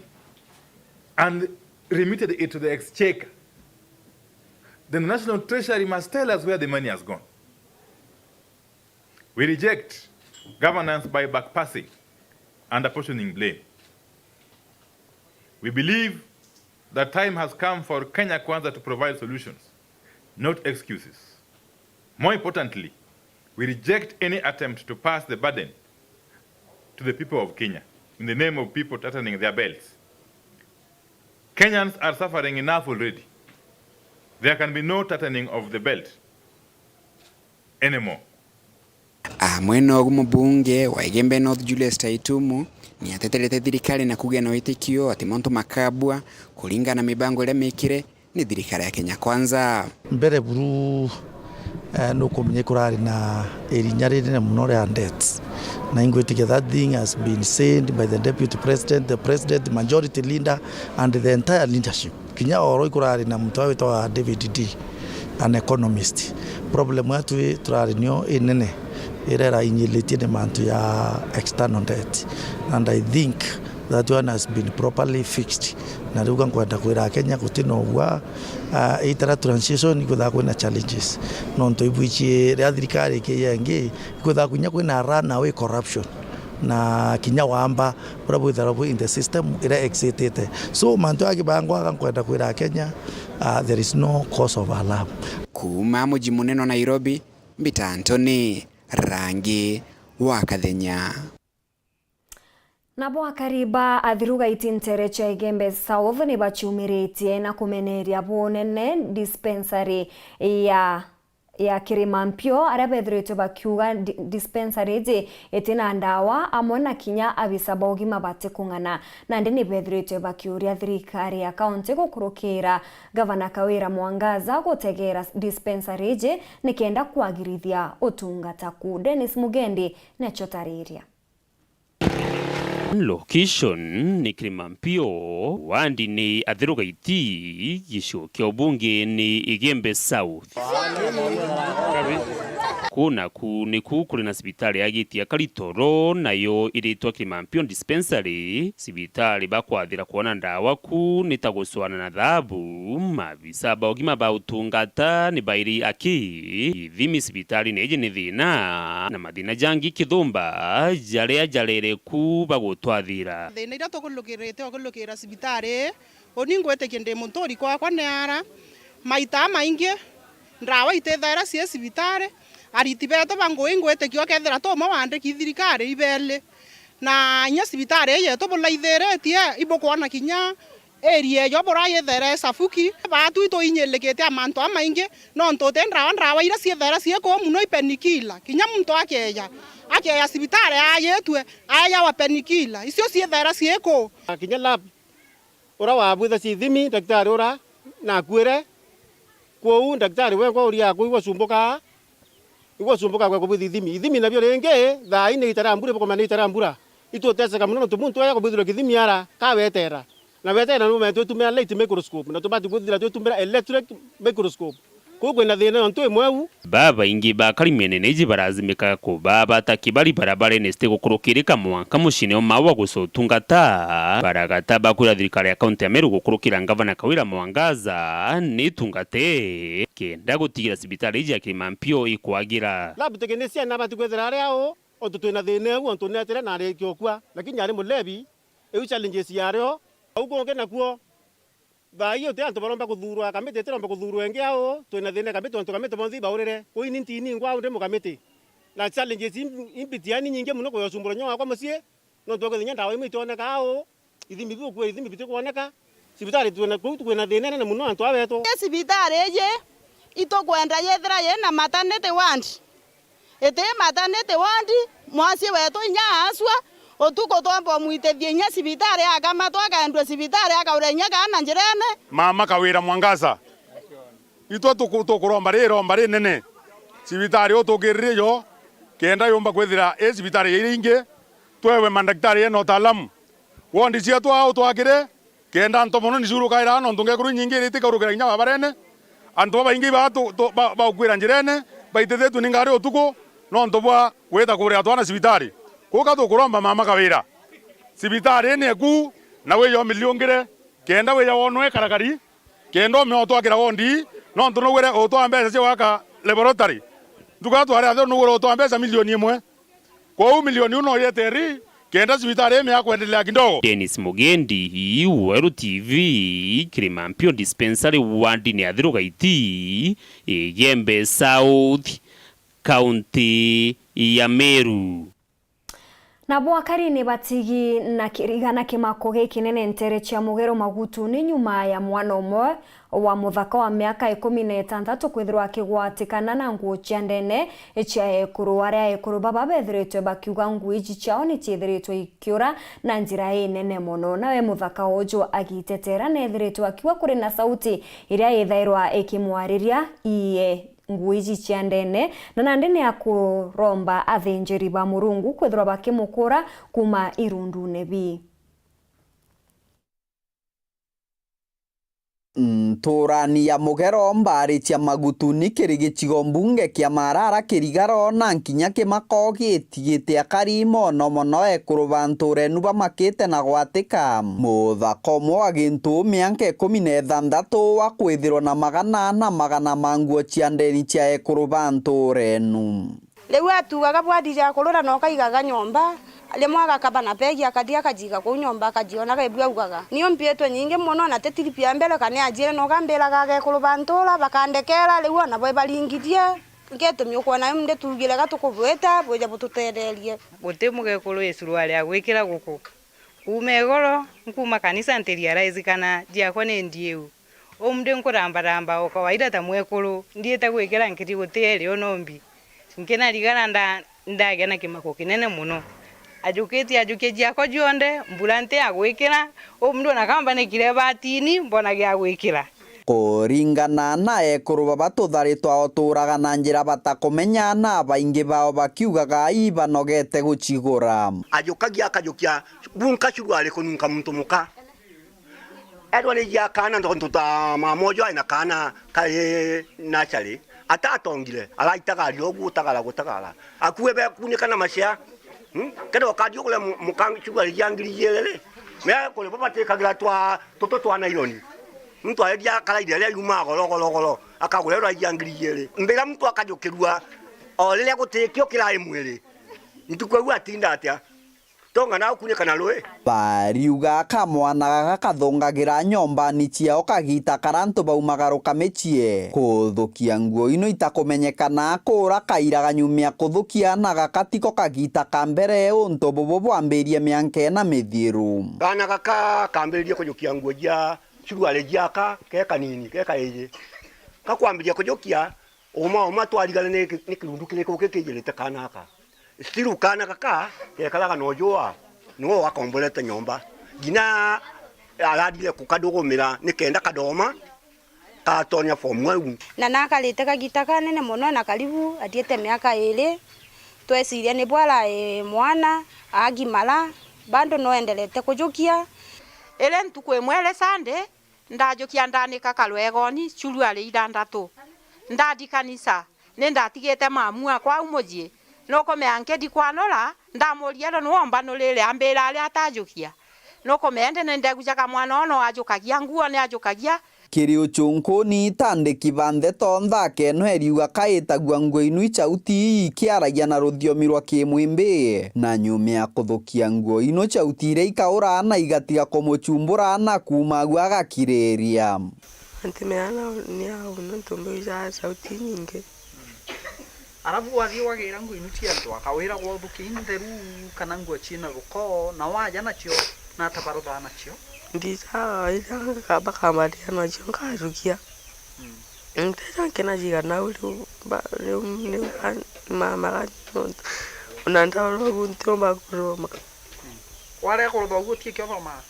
and remitted it to the exchequer, then the National Treasury must tell us where the money has gone. We reject governance by backpassing and apportioning blame. We believe that time has come for Kenya Kwanza to provide solutions, not excuses. More importantly, we reject any attempt to pass the burden to the people of Kenya in the name of people tightening their belts. Kenyans are suffering enough already. There can be no tightening of the belt anymore. Amwe nogu mubunge wa Igembe North Julius Taitumu niateterete thirikari na kugia na witikio ati mantu makabua kuringana na mibango iria mikire ni thirikari ya Kenya Kwanza. Mbere buru, eh, nukumenya ikurari na irinya rinene muno ria debts. Na ingwitikia that thing has been said by the deputy president, the president, majority leader and the entire leadership. Kinya oro ikurari na muntu witwa David Ndii, an economist. Problem yetu turari nio inene Iria irainyiritie ni mantu ya external debt, and I think that one has been properly fixed. Na riu ga nkwenda kwira Akenya guti na ugwa, ah, itara transition ikwithaga kwina challenges. Nontu ibwici ria thirikari ikiya ingi, ikwithaga kinya kwina runaway corruption na kinya wamba buria bwithairwa bwi in the system iria exitite. So, mantu ya kibangwa ga nkwenda kwira Akenya, ah, there is no cause of alarm. Kuuma muji munene wa Nairobi, mbita Anthony Rangi wa Kathenya. Nabo akari ba Athirugaiti nteere cia Igembe South ni baciumiritie na kumeneria bunene dispensary ya, ya Kirima Mpio, aria bethiritwe bakiuga di-, dispensary iji iti na ndawa, amwe na kinya abisa ba ugima batikung'ana. Nandi ni bethiritwe bakiuria thirikari ya kaunti gukurukira Gavana Kawira Mwangaza gutegeera dispensary iji nikenda kwagirithia utungata ku. Dennis Mugendi necio tariria. Location ni Kirima Mpio, wandi ni Athirugaiti, gicigo kia ubunge ni Igembe South. Ku naku niku kuri na cibitari ya Giti ya Karitoro, nayo iritwa Kirima Mpio Dispensary. Cibitari bakwathira kwona ndawa ku ni ta gucwana na thabu. Maabisa ba ugima ba utungata ni bairi aki ithimi cibitarine iji ni thina, na mathina jangi kithumba jaria jarere ku bagutwathira. Thina iria tukulukirite ukulukira cibitari, uni ngwitikia ndi muntu uriku wakwa ni ara. Maita amaingi, ndawa itithaira cii cibitari, ariti betu ba ngui ngwitikia ukethira tu umwe wandiki thirikari ibeli. Na inya cibitari ii yetu bulaithiritie, ibukwona kinya area eyo bura yithaira isafuki. Baatu ituinyilikite a mantu amaingi, nontu uti ndawa, ndawa iria ciithaira cii kuu muno i penikila. Kinya muntu akeeja, akeeja cibitari aayitue, aejawa penikila. Icio ciithaira cii kuu. Kinya lab, uria wabwithacia ithimi, ndagitari uria nakuire. Kwou ndagitari wengwa uria akuu igwacumbuka, igwacumbuka gwe kubwithia ithimi. Ithimi nabio ringi, thaa ii ni ita ria mbura, ibukumenya ni ita ria mbura. Ituteceka mono nontu muntu aja kubwithirwa kithimi ara, ka wetera. Na wetera nume twitumira light microscope, na tubati kwithira twitumira electric microscope. Kuu kwina thina yontu imwe u. Babaingi ba karimi nene iji barazimika kuba bataki bari barabarene citi gukurukirika mwanka mucine o mawa guca utungata. Baragata bakwira thirikari ya kaunti ya Meru gukurukira ngavana Kawira Mwangaza ni itungate kenda gutigira cibitari iji ya Kirima Mpio ikwagira. Lab technician abati kwithira ari au, ontu twina thina eu, ontu netere na arikia ukua, lakini ari mulevi, iu challenges yario. Au kungi nakuo, thaa ii uti antu baromba kuthurwa, kamiti itiromba kuthurwa ingi au, twina thina kamiti, ontu kamiti bonthe ibaurire. Kuu ini ntini ngwa ndi mukamiti. Na challenges imbi-, imbitiani nyingi mono kuyocumbura nyo wakwa mucii, nontu wa kwithira ndawa imwe itioneka au, ithimi biu kwi ithimi bitikwoneka. Cibitari twina, kuu twina thina inene mono antu a betu. Cibitari iji itukwenda yithira yina maternity ward. Iti maternity ward, mwacii wetu inya aacua, utuku twomba umwitithia inya cibitari akamatwa, akaendua cibitari, akaura inya kaana njirene. Mama Kawira Mwangaza, itwe tuku-, tukuromba ri iromba rinene. Cibitari utukirire yo, kenda yumba kwithira i cibitari iria ingi, twewe mandagitari ena utaalamu. Wondi cietu aa utwakire, kenda ntomono ni ciurukaira, nontu ngekuru inyingi iritikarukira kinya babarene. Antu babaingi ba-, tu-, tu-, ba-, baukwira njirene, baitithitue ni ngari utuku, nontu bwa gwita kuria twana cibitari. Kuka tukuromba Mama Kawira, cibitari ni eku, na wiyo miliungire, kenda wiya wonwe karakari, kenda ume utwakira wondi, nontu nugwire utwaa mbeca cia gwaka laboratory. Nduka twari athe nugwire utwaa mbeca milioni imwe. Kwou milioni iu no yeteri, kenda cibitari ime ya kwendelea kidogo. Dennis Mugendi, Weru T V, Kirima Mpio Dispensary, wandini ya Thiru Gaiti, Igembe South, kaunti ya Meru. Nabo akari ni batigi na kiriga na kimako gikinene ntere cia Mugero Magutu ni nyuma ya mwana umwe wa muthaka wa miaka ikumi na itantatu kwithirwa akigwatikana na nguu cia ndene cia ekuru, aria ekuru baba bethiritwe bakiuga nguu iji ciao ni ciithiritwe ikiura na njira inene mono. Nawe muthaka uju agitetera neethiritwe akiuga kuri na sauti iria ithairwa ikimwariria, iye nguu iji cia ndene, na nandi ni akuromba athinjiri ba Murungu kwithirwa bakimukura kuuma irundune bii. Nturani ya Mugero, mbaari cia Magutuni kiri gicigo mbunge kia Marara kirigaro na nkinya Kimako gitigite akari mono mono ekuru ba nturenu bamakite na gwatika. Muthaka umwe wa gintu mianka ikumi na ithanthatu wa kwithirwa na magana na magana ma nguo cia ndeni cia ekuru ba nturenu. Riu atugaga bwathithia kurura na ukaigaga nyomba, rimwe agakaba na begi akathi akajiga kuu nyomba akajionaga ibu augaga, "Niu mpiitwe nyingi mono na ti trip ya mbere kana ya jiiri na ukambiraga agekuru ba ntura bakandekera, riu ona bo ibaringithie, gitumi ukwona nditugire ga tukubwita bwije bututetherie." Guti mugekuru wi suruari ya gwikira guku. Kuuma igoro, nkuuma kanisa ntirealize kana jiakwa ni ndiu. Umunthi nkurambaramba o kawaida ta mwekuru, ndiite gwikira nkiri guti eri o nombi. Nkinarigara nda-, ndagia na kimako kinene mono. Ajukitie ajukia jiakwa jonthe, mbura nti ya gwikira, umunthi ona kamba nikire batini, mbona gia gwikira. Kuringana na ekuru baba tutharitwa uturaga na njira batakumenya, na baingi bao bakiugaga ibanogete gucigura. Ajukagia akajukia bunka curuari kununka muntu muka. Ethwa ni jia kaana, ntontu ta mama uju ai na kaana kari nursery, atatongire, araitagarire ugu gutagara, gutagara. Akue bekunika na macea. Hmm? Kenda ukathiuguria mu-, muka curuari jia ngiri ijiri ri, me kuri bo batikagira twa, tutu twa naironi. Muntu aedia karaire aria yumaa goro, goro, goro, akagura ura jia ngiri ijiri. Mbira muntu akajukirua, o riria gutikio kirai mwiri. Ntuku iu atinda atia? Tonga na ukunyika na rui. Bariuga kamwana gaka kathungagira nyombani ciao kagita kara antu baumagaruka micii. Kuthukia nguo ino itakumenyekana kura kairaga nyuma ya kuthukia na gaka tiko kagita ka mbere untu bubu bwambirie mianka ina mithiru. Kaana gaka kambiririe kujukia nguo jia curuari jiaka ke kanini, ke kaiji. Kakwambiria kujukia, Uma uma twarigana ni ki-, ni kirundu kiriku ki kijirite kaana aka. Still kaana gaka gekaraga na ujua, niwe wakomborete nyomba. Nginya arathire kukadugumira nikenda kadoma, katonya form one. Na nakarite kagita kanene mono na karibu athiite miaka iri. Tweciria ni bwara, e, mwana agimara, bado no enderete kujukia. Iri ntuku imwe iri Sunday, ndajukia ndanika karwegoni curuari ithantatu. Ndathi kanisa, ni ndatigite mamu akwa au mucii. Nukumea nkithi kwanura, ndamuria, "Ero niwe umbanurire?" Ambira aria atajukia. Nukumea indi ni ndegujaga mwana uyu no ajukagia nguo, ni ajukagia. Kiri ucunkuni, itandiki ba ndeto nthaka ino eriuga kaitagua nguo inu icauti ikiaragia na ruthiomi rwa kimwimbi, na nyuma ya kuthukia nguo ino cauti iria ikaura na igatiga kumucumbura na kuuma agu agakiriria. Anti meana ni au nontu mbijaga cauti inyingi. Arabu wathii wagira nguo inu cia antu akawira gwothukia intheru kana nguo ciina ruko, na waja nacio na atabaruthaa nacio. Ndijaga iria ngakamba kambaria nacio ngajukia. Mm. Nteja nkena jiga nau riu ba-, riu, riu ba-, mama ga-, ona ndaura ugu ntiumba kuroma. Warega kurutha uguo utikio uthomaa?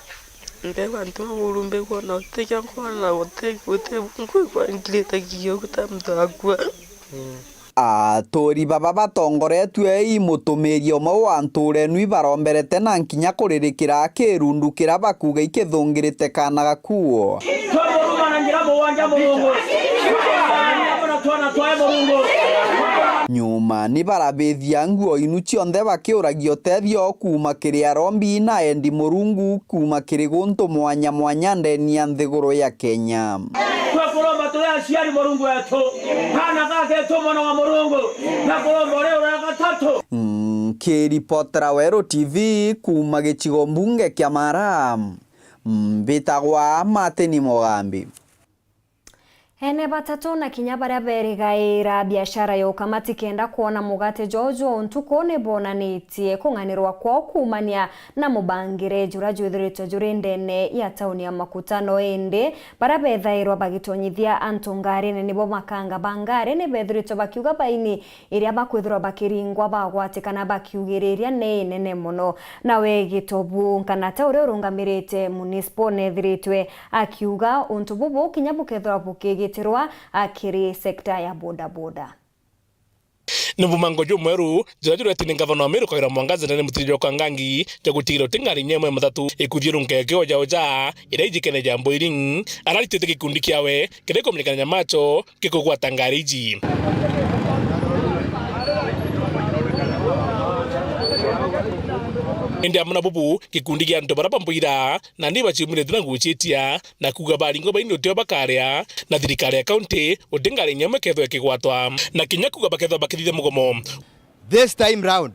Mbegwa ntiuma buru mbegwa na utikio nkona uti-, uti-, nkwigua ngirite kigio guta muntu akua. Aturi baba batongoretue i mutumiri umwe wa ntura inu ibaromberete na nkinya kuririkira kirundu kiria bakuuga ikithungirite kaana gakuo. Twamuruma na njira mugwanja Murungu. Hamwe na twana twae Murungu. Nyuma ni barabithia nguo inu cionthe bakiuragia utethio kuuma kiri arombi na endi Murungu kuuma kiri guntu mwanya mwanya ndeni ya nthiguru ya Kenya. Twakuromba turi aciari Murungu wetu, kaana gaketu mwana wa Murungu, na kuromba uri ura gatatu. Nkiripotera Weru T V kuuma gicigo mbunge kia Mara, mbitagwa Martin Mugambi. Ene batatu na kinya baria berigaira biashara ya ukama tikenda kwona mugate jwao jwa untuku ni bonanitie kung'anirwa kwao kuumania na mubangire juria jwithiritwe juri ndene ya tauni ya Makutano. Indi baria bethairwa bagitonyithia antu ngarine nibo makanga ba ngari ni bethiritwe bakiuga baini iria bakwithirwa bakiringwa bagwatikana bakiugiriria ni inene mono. Nawe Gitobu Nkanata uria urungamirite municipal nethiritwe akiuga untu bubu kinya bukethirwa bukigitirwa akiri sekta ya bodaboda. Ni mumango jumweru juria juretwe ni ngavana wa Meru Kawira Mwangaza na ni Muturi Njoka Ngangi ja gutigira uti ngari inya imwe ya matatu ikuthiurunka ikioja oja iria ijikene ja Boeing araritite gikundi kiawe kiria ikumenyekana na macho gikugwata ngari iji. Indi amwe na bubu, gikundi gia antu baria bambwira nandi baciumiritue na nguo ciitia na kuuga baringwa baini utio bakaria, na thirikari ya kaunti uti ngari inya imwe kethwa ikigwatwa, na kinya kuuga bakethwa bakithithia mugomo. This time round,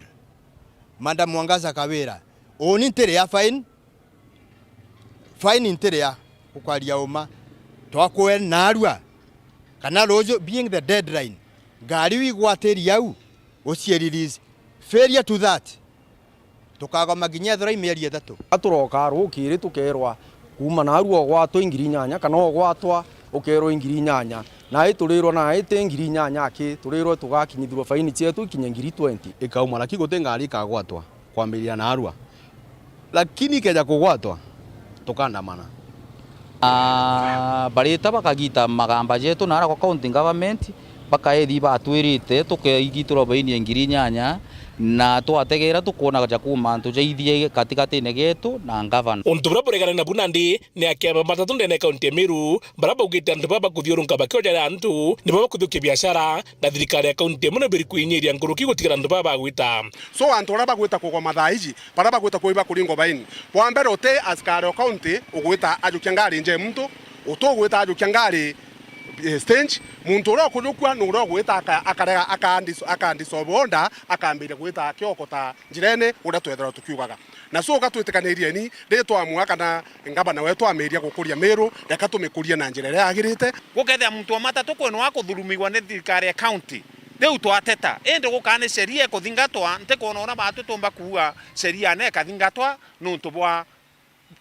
Madam Mwangaza Kawira, uni ntiria fine, fine ntiria, gukwaria uma, twakwe narua, kana ruju being the deadline, ngari wigwatiria au, ucie release. Failure to that, tukagoma kinya ethirwa i mieri ithatu. Aturoka rukiri tukerwa kuuma narua ugwatwa ingiri inyanya, kana ugwatwa ukerwa ingiri inyanya. Nai turirwa nai ti ngiri inyanya aki, turirwa tugakinyithirwa faini cietu ikinye ngiri twenty. Ikauma, lakini guti ngari ikagwatwa kwambiriria narua. Lakini ikeja kugwatwa, tukandamana. Ah, barita bakagita magamba jetu nara kwa county government, bakaethi batwirite tukeigitwa baini ya ngiri inyanya, na twategera tukwona ja kuuma antu jaithie gatigatine getu na ngavana. Untu buria buregana nabu nandi ni akiama matatu ndene ya kaunti ya Meru, baria baugite antu baba bakuthiurunka bakiojaria antu, nibo bakuthukia biashara, na thirikari ya kaunti imwe nibiri kwinyiria nkuruki gutigara antu baba bagwita. So antu baria bagwita kugoma thaa iji, baria bagwita kuiba kuringwa baini, bwa mbere uti askari o kaunti ugwita ajukia ngari nje muntu, uti ugwita ajukia ngari, eh, stage, muntu uria ukujukua ni uria ugwita aka-, akarega, aka dis-, aka disorder, akambiria gwita akiokota njirene uria twethirwa tukiugaga. Na so uga twitikanirie ni, ri twamua kana ngavana wetu ameria gukuria Meru, reka tumikurie na njira iria yagirite. Gukethira muntu wa matatu kwinwa kuthurumigwa ni thirikari ya county, riu twateta. Indi gukaa ni sheria ikuthingatwa, ntikwona uria batu tumba kuuga sheria na ikathingatwa nuntu bwa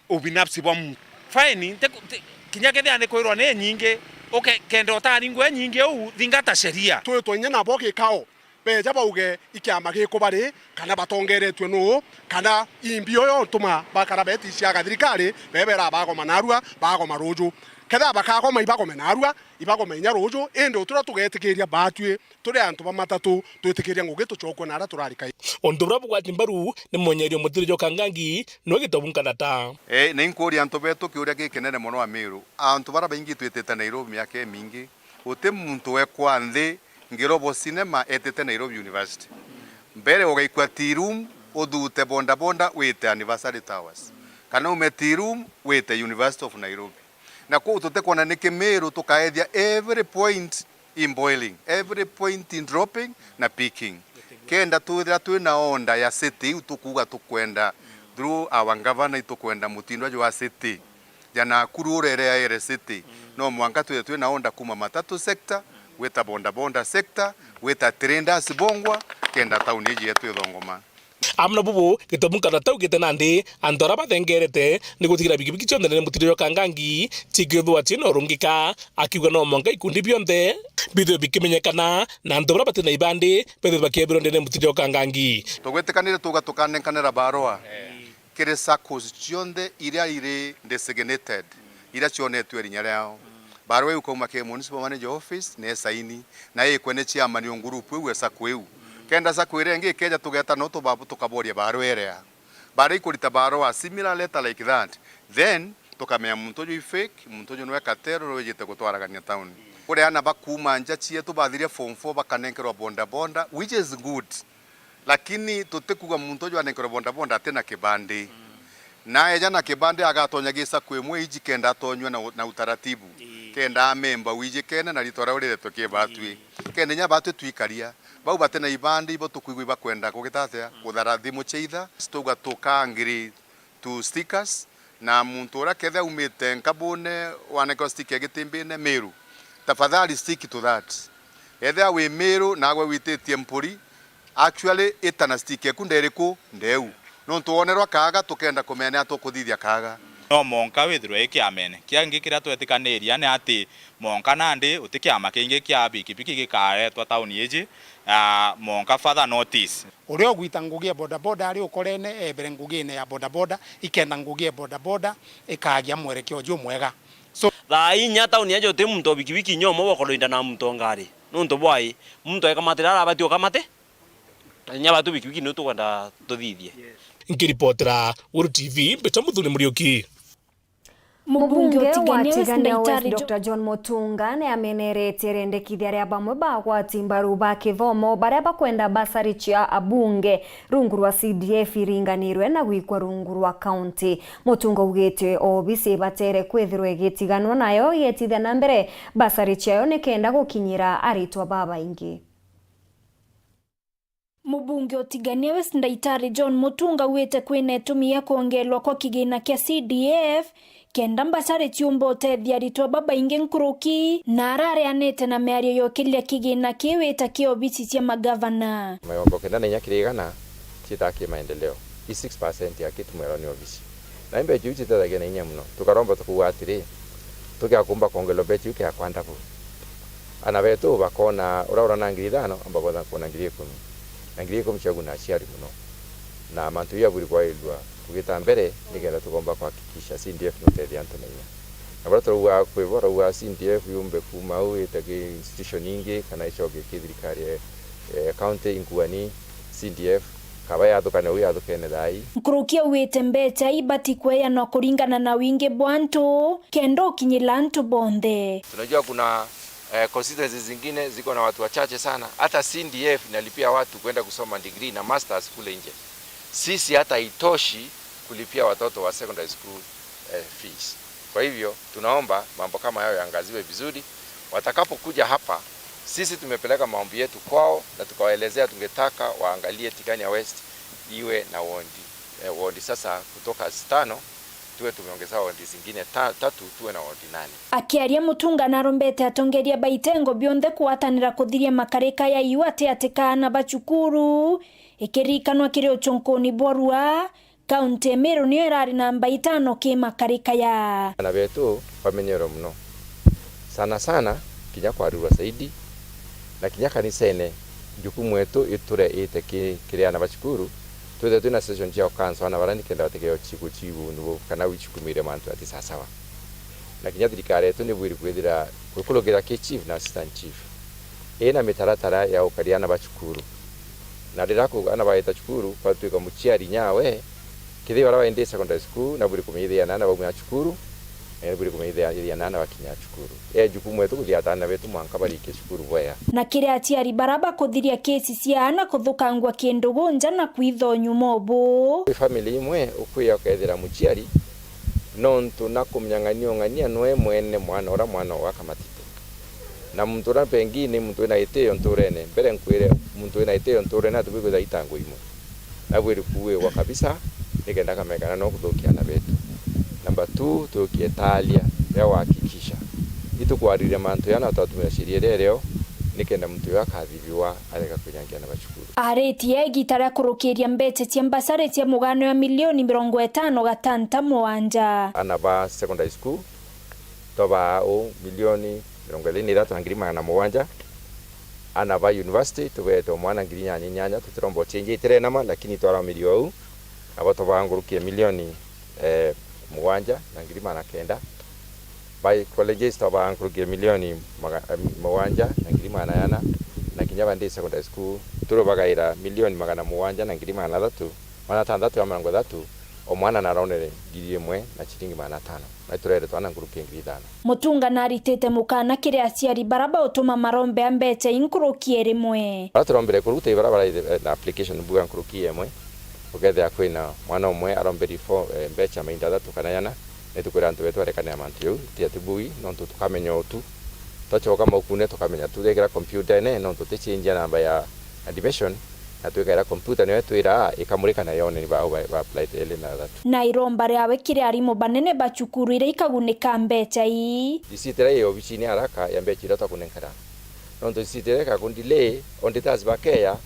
ubinafsi bwa muntu. Faini, nti-, nti-, kinya kethira ni kwirwa ni nyingi, uke-, kenda utaringwe nyingi uu, thingata sheria. Twitwe inya nabo gikao. Beja bauge i kiama giku bari, kana batongeretue nuu, kana i mbio yo ntuma bakara beticiaga thirikari, bebera bagoma narua, bagoma ruju. Kethira bakagoma ibagome narua, ibagome inya ruju, indi uturia tugetikiria batwi turi antu ba matatu, twitikiria ngugi tucokue na aria turari kai. Untu buria bugwati mbaru ni munyerio Mutiri Njoka Ngangi, niwe gitobu nkanata. Eh, na inkuria antu betu kiuria gikinene mono Amiru. Antu baria baingi twitite Nairobi miaka imingi, guti muntu wekwa nthi Ngirobo Cinema etite Nairobi University. Mbere ugaikua tea room, uthute boda boda wite Anniversary Towers. Kana ume tea room wite University of Nairobi. Na kuu tutikwona niki Meru tukaethia every point in boiling, every point in dropping na picking. Kenda twithira twina order ya city iu tukuuga tukwenda through our governor, itukwenda mutindwa jwa city. Ja Nakuru urereaere city. No mwanka twithire twina order kuuma matatu sector, gwita boda boda sector, gwita traders bongwa, kenda tauni iji yetu ithongoma. Amwe na bubu, gitobu nkanata augite nandi, antu aria bathengerete ni gutigira bikibiki cionthe nene Mutiri Njoka Ngangi cikiuthwa cina urungika, akiuga no mwanka ikundi bionthe bithwe bikimenyekana, na antu baria batina ibandi bethwe bakiebirwa ndene Mutiri Njoka Ngangi. Tugwitikanire tuga tukanenkanira barua kiri saccos cionthe iria iri designated, iria cionetue rinya riao. Barua iu ikauma kiri Municipal Manager Office, ni esaini, na ikwe ni chairman o group iu e sacco iu. Kenda sacco iria ingi ikeja tugeta no tubabu tukaboria barua iria. Baria ikurita barua similar letter like that, then tukamenya muntu uju i fake, muntu uju niwe cartel uria wijite gutwaragania town. Kuri ana bakuuma nja cietu bathiria form four bakanenkerwa boda boda, which is good. Lakini tutikuuga muntu uju anenkerwe boda boda atina kibandi. Na eja na kibandi agatonya gi sacco imwe iji kenda atonywe na, na utaratibu. Kenda amemba wijikene na ritwa riao riretwe ki batwi. Kenda inya batwi twikaria. Bau batina ibandi ibo tukwigua ibakwenda kugita atia? Kuthara thimu cia itha. Tuga tuka agree to stickers, na muntu uria kethira aumite Nkabune, wanenkerwa stick ya Gitimbine, Meru, tafadhali stick to that. Ethira wi Meru, nagwe wititie Mpuri, actually, ita na stick eku nderiku? Ndeu. Nontu wonerwa kaaga, tukenda kumenya ni atia ukuthithia kaaga. No monka withirwe i kiamene. Kiangi kiria twetikaniria ni ati monka nandi uti kiama kingi kia bikibiki gikaretwa tauni iji, ah, monka further notice. Uria ugwita ngugi ya bodaboda ari ukorene ebere ngugine ya bodaboda, ikenda ngugi ya bodaboda ikagia mwerekeo jumwega. So, thaa inya tauni ejo uti muntu o bikibiki inya umwe bokorinda na muntu o ngari. Nuntu bwai, muntu aikamatira aria abati ukamate, na kinya batu bikibiki niu tukwenda tuthithie. Nkiripotera Weru T V, mbita Muthuri Muriuki. Mubunge wa Tigania West, Doctor John Mutunga, ni ameneretie rendekithia ria bamwe bagwati mbaru ba kithomo baria bakwenda basari cia abunge rungu rwa C D F iringanirwe na gwikwa rungu rwa kaunti. Mutunga augite obisi ibatere kwithirwa igitiganwa nayo igetithia na mbere basari ciayo nikenda gukinyira aritwa babaingi. Mubunge utigania West Ndaitari John Mutunga augite kwina itumi ya kwongerwa kwa kigina kia C D F kenda mbacari ciumba utethia aritwa babaingi nkuruki, na arareanite na miario ya ukiria kigina kiu ita kia obisi cia magavana. Mirongo kenda na inya kiri igana citaa ki maendeleo, i six percent ya ki tumwerwa ni obisi. Na mbeca iu citethagia na inya mono. Tukaromba tukuuga atiri, tukiakumba kwongerwa mbeca iu kia kwanda bu. Ana betu bakona uria urona ngiri ithano, amba kwona, kwona ngiri ikumi. Na ngiri ikumi ciagu na aciari mono. Na mantu iu yabwiri kwairua kugita mbere, nikenda tukomba kuhakikisha C D F nutethia antu na inya. Na baria turauga kwi bo, turauga C D F yumbe kuma au ite ki institution ingi, kana icoke ki thirikari ya, eh, county inkuani C D F, kaba yathukane uu yathukene thaa ii. Nkuruki augite mbeca ibati kweanwa kuringana na wingi bwa antu, kenda ukinyira antu bonthe. Tunajua kuna, eh, constituencies zingine ziko na watu wachache sana. Hata C D F inalipia watu kwenda kusoma degree na masters kule nje. Sisi hata haitoshi kulipia watoto wa secondary school, eh, fees. Kwa hivyo, tunaomba mambo kama hayo yaangaziwe vizuri. Watakapokuja hapa, sisi tumepeleka maombi yetu kwao na tukawaelezea tungetaka waangalie Tigania West iwe na wondi, eh, wondi sasa kutoka tano, tuwe tumeongeza wondi zingine ta-, tatu, tuwe na wondi nane. Akiaria, Mutunga narombete atongeria ba itengo bionthe kugwatanira kuthiria makarika ya iu ati ati ka ana ba cukuru, ikirikanwa kiri uchunkuni bwa rua, Kaunti ya Meru niyo irari namba itano ki makarika ya. Ana betu bamenyerwe mono. Sana sana, kinya kwarirwa zaidi, na kinya kanisene, jukumu yetu iture ite ki-, kiri ana ba cukuru, twithire twina session cia ukanso ana bara nikenda batige gucibu undu bu, kana wicukumire mantu ati sasawa. Na kinya thirikari yetu nibwiri kwithira, kwikurukira ki chief na assistant chief. Ina mitaratara ya gukaria ana ba cukuru. Na riria ku-, ana baita cukuru, kwatuika muciari nyawe, kethira bara baendie secondary school, nabwiri kumeithia na ana baumira cukuru, na nabwiri kumeithia na ana bakinya cukuru. E jukumu yetu kuthia ata ana betu mwanka barikie cukuru bwega. Na kiri aciari bara bakuthiria kesi cia ana kuthukangua kindugu nja na kwitha unyuma ubu. Kwi family imwe, ukwia ukethira muciari, nontu na kumenya ng'ania ung'ania nwe mwene mwana uria mwana uu akamatite. Na muntu uria pengine muntu wina gitio nturene, mbere nkwire, muntu wina gitio nturene atibui kwithira aitangwa imwe. Nabwiri kuuigwa kabisa, nikenda kamenya kana no kuthukia ana betu. Number two, tukie taaria ria kuhakikisha itukwariria mantu jana twatumira sheria iria irio, nikenda muntu uyu akathibiwa arega kwinyangia ana ba cukuru. Aritie igita ria kurukiria mbeca cia mbasari cia mugano ya milioni mirongo itano gatanta mugwanja. Ana ba secondary school, twabaa uu milioni mirongo iri na ithatu na ngiri magana mugwanja. Ana ba university tubeete o mwana ngiri inyanya inyanya, tutiromba ucenjia itirenama, lakini twaramirio uu, nabo twabaa nkuruki ya milioni, eh, mugwanja na ngiri magana kenda. Ba colleges twabaa nkuruki ya milioni maga-, eh, mugwanja na ngiri magana yana, na kinya ba day secondary school turubagaira milioni magana mugwanja na ngiri magana athatu, magana atantatu na mirongo ithatu, o mwana naronere ngiri imwe na ciringi magana atano. Na turere twana nkuruki ya ngiri ithano. Mutunga naritite mukana kiri aciari bara bautuma marombea mbeca inkuruki ya rimwe. Bara turombere kuruta ibara bara na application buga nkuruki ya imwe, ukethira kwina mwana umwe aromberi fo, eh, mbeca mainda athatu kana yana, ni tukwira antu betu barekanira mantu jau, ti ati bui, nontu tukamenya utu. Twacoka maukune tukamenya tu, twekira computer-ine, nontu tutichenjia namba ya admission, na twikaira computer niyo itwiraa ikamurika na yone ni bau ba, ba apply iri na athatu. Na iromba riawe kiri arimu banene ba cukuru iria ikagunika mbeca ii. Receipt iria i obicine haraka ya mbeca iria twakunenkera. Nontu receipt iria ikaku delay, auditors bakeya,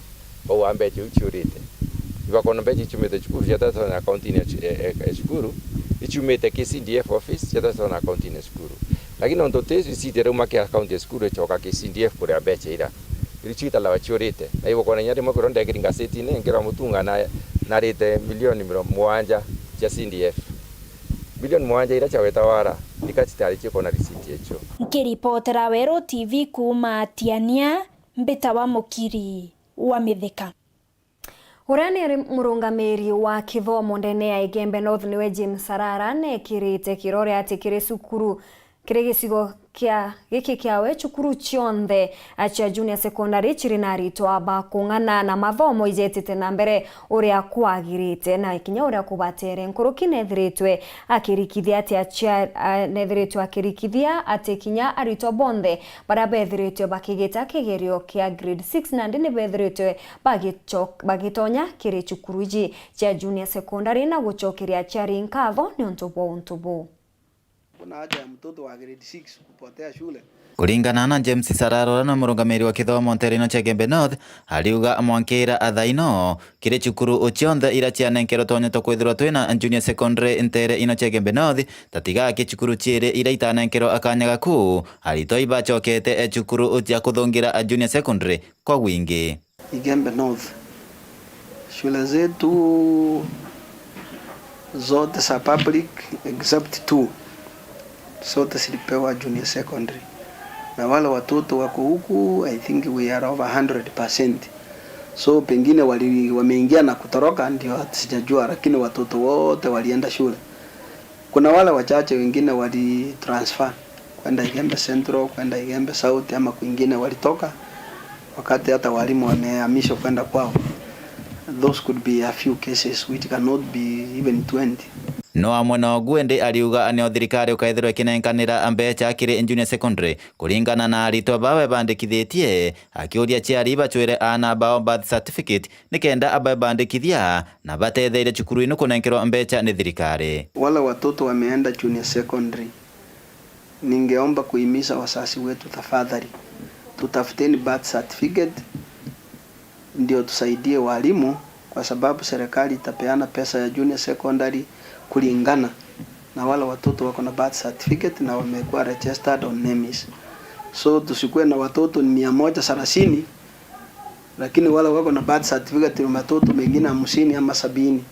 bauga mbeca iu ciurite. Ibakona mbeca iciumite cukuru ciatwetwa na akaunti-ini ya cu-, e, e, e, cukuru, iciumite ki C D F office ciatwetwa na akaunti-ini ya cukuru. Lakini nontu ti receipt irauma ki akaunti ya cukuru icoka ki C D F kuria mbeca ira. Iri ciitalawa ciurite. Na ibukona inya rimwe kwirwa ndekiri ngazetine, nkirwa Mutunga na, narite milioni miro-, mugwanja cia C D F. Milioni mugwanja ira ciaweta wara. Ndika citaritie kuona receipt icio. Nkiripotera Weru T V kuuma Tiania, mbitawa Mukiri wa Mithika. Uria ni murungamiri wa kithomo ndene ya Igembe North niwe James Sarara nekirite kirore ati kiri cukuru, kiri gicigo kia, giki kiawe, cukuru cionthe cia junior secondary ciri na aritwa ba kung'ana na mathomo ijetite na mbere uria kwagirite na kinya uria kubatere. Nkuruki nethiritwe akirikithia ati acia-, a-, nethiritwe akirikithia ati kinya aritwa bonthe baria bethiritwe bakigita kigerio kia grade six nandi ni bethiritwe bagicho-, bagitonya kiri cukuru iji cia junior secondary na gucokeria aciari nkatho niuntu bwa untu buu. Kuna haja ya mtoto wa grade six kupotea shule. Kuringana na James Sarara, uria ni murungamiri wa kithomo ntere ino cia Igembe North, ariuga mwankira athaino kiri cukuru cionthe iria cianenkerwe twanya twa kwithirwa twina junior secondary ntere ino cia Igembe North, tatiga ki cukuru ciiri iria itanenkerwe akanya gaku, aritwa ibacokete cukuru cia kuthungira junior secondary kwa wingi. Igembe North. Shule zetu zote za public except two, zote zilipewa junior secondary, na wale watoto wako huku, I think we are over hundred percent. So pengine wali-, wameingia na kutoroka, ndio sijajua, lakini watoto wote walienda shule. Kuna wale wachache wengine wali transfer kwenda Igembe Central, kwenda Igembe South ama kwingine walitoka, wakati hata walimu wamehamishwa kwenda kwao. Those could be a few cases which cannot be even twenty. No amwe na uguo indi ariuga ni o thirikari ukaithirwa ikinenkanira mbeca kiri junior secondary kuringana na aritwa bawe bandikithitie, akiuria aciari bacwire aana bao birth certificate nikenda ababandikithia na batetheire cukuru ino kunenkerwa mbeca ni thirikari. Wale watoto wameenda junior secondary, ningeomba kuhimiza wazazi wetu, tafadhali, tutafuteni birth certificate ndio tusaidie walimu, kwa sababu serikali itapeana pesa ya junior secondary kulingana na wale watoto wako na birth certificate na wamekuwa registered on NEMIS. So tusikuwe na watoto mia moja thelathini lakini wale wako na birth certificate ni watoto mengine hamsini ama sabini.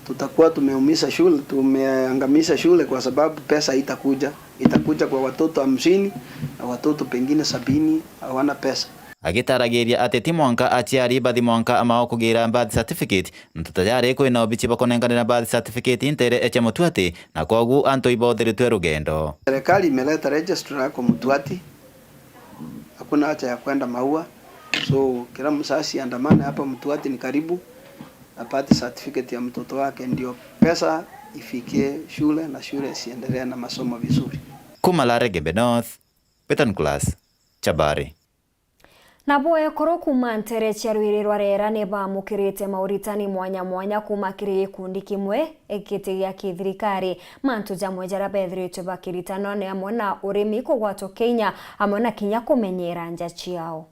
Tutakuwa tumeumiza shule, tumeangamiza shule kwa sababu pesa haitakuja. Itakuja kwa watoto hamsini na watoto pengine sabini hawana pesa. Agitaragiria ati ti mwanka aciari bathi mwanka amao kugira birth certificate, ntu tayari kwina obici bakunenkanira birth certificate ntere eche Mutuati, na kwogu antu ibauthiritwe rugendo. Serikali imeleta registrar kwa Mutuati, hakuna haja ya kwenda Maua. So kila mzazi andamane hapa Mutuati, ni karibu, apate certificate ya mtoto wake, ndio pesa ifikie shule na shule isiendelee na masomo vizuri. Kuma Lare Gembe North, Peter Nicholas, Chabari. Nabo ekuru kuuma ntere cia rwiri rwa Rera ni baamukirite mauritani mwanya mwanya kuuma kiri gikundi kimwe giti gia kithirikari. Mantu jamwe jaria bethiritwe bakiritanwa ni amwe na urimi, kugwatwa kinya, amwe na kinya kumenyera nja ciao.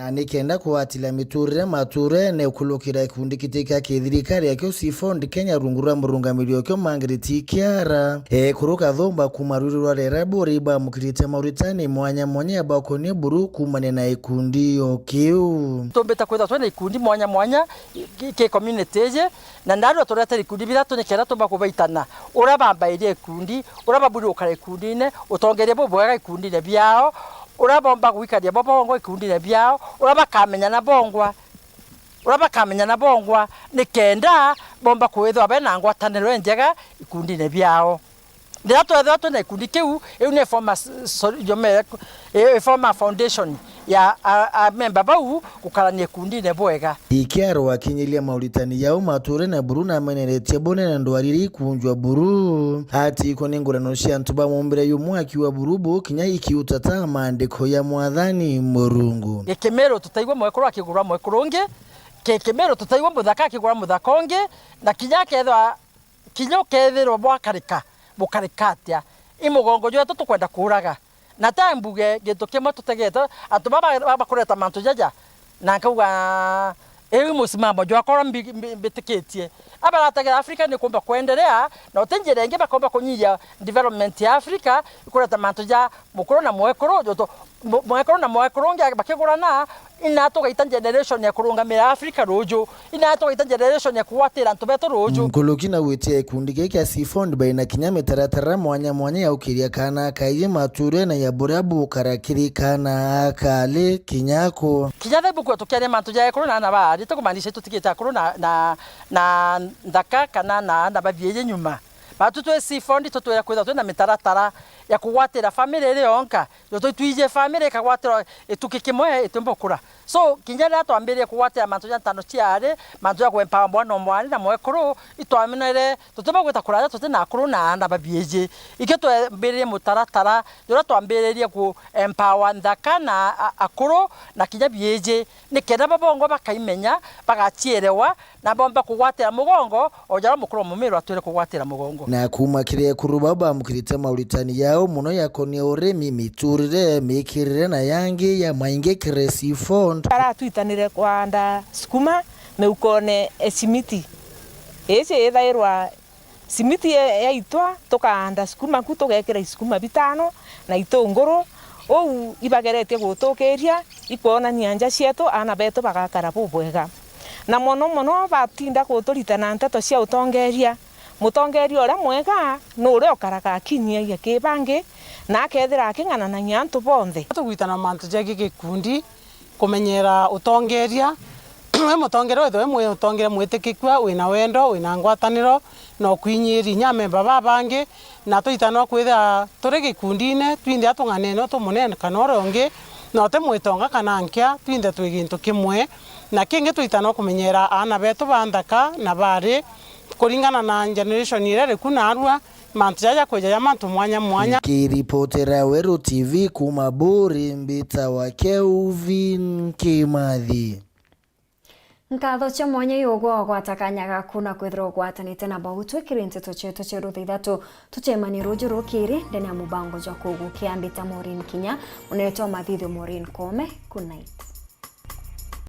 Na nikenda kugwatiria miturire maturene, ukulukira gikundi giti kia kithirikari akio Seaford Kenya rungu rwa murungamiri okio Margaret Kiara, ekuru kathumba kuuma rwiri rwa Rera buri bamukirite mauritani mwanya mwanya bakonie buru kuumania na gikundi o kiu. Tumbite kwithirwa twina ikundi mwanya mwanya ki, ki community iji, na nandi turetere ikundi bithatu nikenda tumba kubaitana. Uria bambairie ikundi, uria babwiri gukara ikundine, utongeria bubwega ikundine biao, uria bomba gwikaria bo bongwa ikundine biao, uria bakamenyana bongwa, uria bakamenyana bongwa, nikenda bomba kwithirwa bena ngwataniro injega ikundine biao. Riria twethirwa twina gikundi kiu, iu ni form a s-, so-, yome-, i, i form a foundation ya a, a memba bau gukarania ikundine bwega. Ikiaro akinyiria mauritani jau mature na buru nameneretie bone na ndwari iria ikunjwa buru. Ati iko ni ngurano cia antu ba mumbire jumwe akiuga buru bu kinya ikiutata maandiko ya Mwathani Murungu. Gikimiru tutaigua mwekuru akigura mwekuru ungi, Gikimiru tutaigua muthaka akigura muthaka ungi, na kinya akethirwa kinya ukethirwa bwakarika, bukarika atia? I mugongo jwetu tukwenda kuuraga. Na ta mbuge gintu kimwe tutegete, antu baba ba-, bakureta mantu jaja, na nkauga, iu musimamo jwakwa uria mbi-, mbi-, mbitikitie. Abarategera Africa ni kumba kwenderea, na uti njira ingi bakomba kunyihia development ya Africa, ikureta mantu ja mukuru na mwekuru, juntu Mo-, mwekuru na mwekuru ungi bakigurana, ina tugaita generation ya kurungamira Africa ruju, ina tugaita generation ya kugwatira antu betu ruju. Nkuruki na gwitia gikundi giki kia Seaford baina kinya mitaratara mwanya mwanya ya ukiria kana kaiji mature na ya buria bukara kiri kana akari kinya ku. Kinya the buku tukiaria mantu ja ekuru na ana baari, tukumaanisha tutigite akuru na, na, na nthaka kana na ana babiiji nyuma. Batu twi Seaford tutwira kwithirwa twina mitaratara ya kugwatira family iri yonka. Yo twi-, twiji family ikagwatirwa ituki kimwe itiumba ukura. So, kinya riria twambiririe kugwatira mantu ja ntano ciari, mantu ja ku-empower mwana o mwari na mwekuru, itwamenere tutiumba gwita kuraja tuti na akuru na ana babiiji. Ikio twambiririe mutaratara, juria twambiririe ku-empower nthaka na a-, akuru na kinya biiji, nikenda babongo bakaimenya, bagacierewa, na bomba kugwatira mugongo, o jaria mukuru wa mumiru atwire kugwatira mugongo. Na kuuma kiri ekuru bau bamukirite mauritani yao mono yakonie urimi, miturire, mikirire na yangi ya maingi kiri Seaford. Aratwitanire kwanda sukuma miukone e cimiti. Ici ithairwa cimiti ya-, yaitwa, tukaanda sukuma ku, tugekira isukuma bitano na itunguru. Uu ibageretie gutukiria, ikwonania nja cietu, aana betu bagakara bubwega. Na mono mono batinda guturitana nteto cia utongeria. Mutongeria uria mwega ni uria ukaraga akinyagia ki bangi, na akethira aking'ananagia antu bonthe. Tugwitana mantu jegii gikundi, kumenyera utongeria. Wi mutongeria withwe wi mwi-, utongeria mwitikikua, wina wendo, wina ngwataniro, na ukwinyiria inya amemba babangi, na twitanwa kwithira turi gikundine, twinthe atung'anene utu munene kana uria ungi, na uti mwitonga kana nkia, twinthe twi gintu kimwe. Na kingi twitanwa kumenyera aana betu ba nthaka na bari, kuringana na generation iria iri ku narua, mantu jaja kwija ja mantu mwanya mwanya. Nkiripotera Weru T V kuuma Buuri, mbitawa Kelvin Kimathi. Nkatho cia mwanya iugwa ugwata kanya gaku na kwithirwa ugwatanite na bau twikiri nteto cietu cia ruthithatu. Tucemanie ruju rukiri ndene ya mubango jwa kugukia. Mbita Maureen Kinya, munene wa mathithio Maureen Koome. Good night.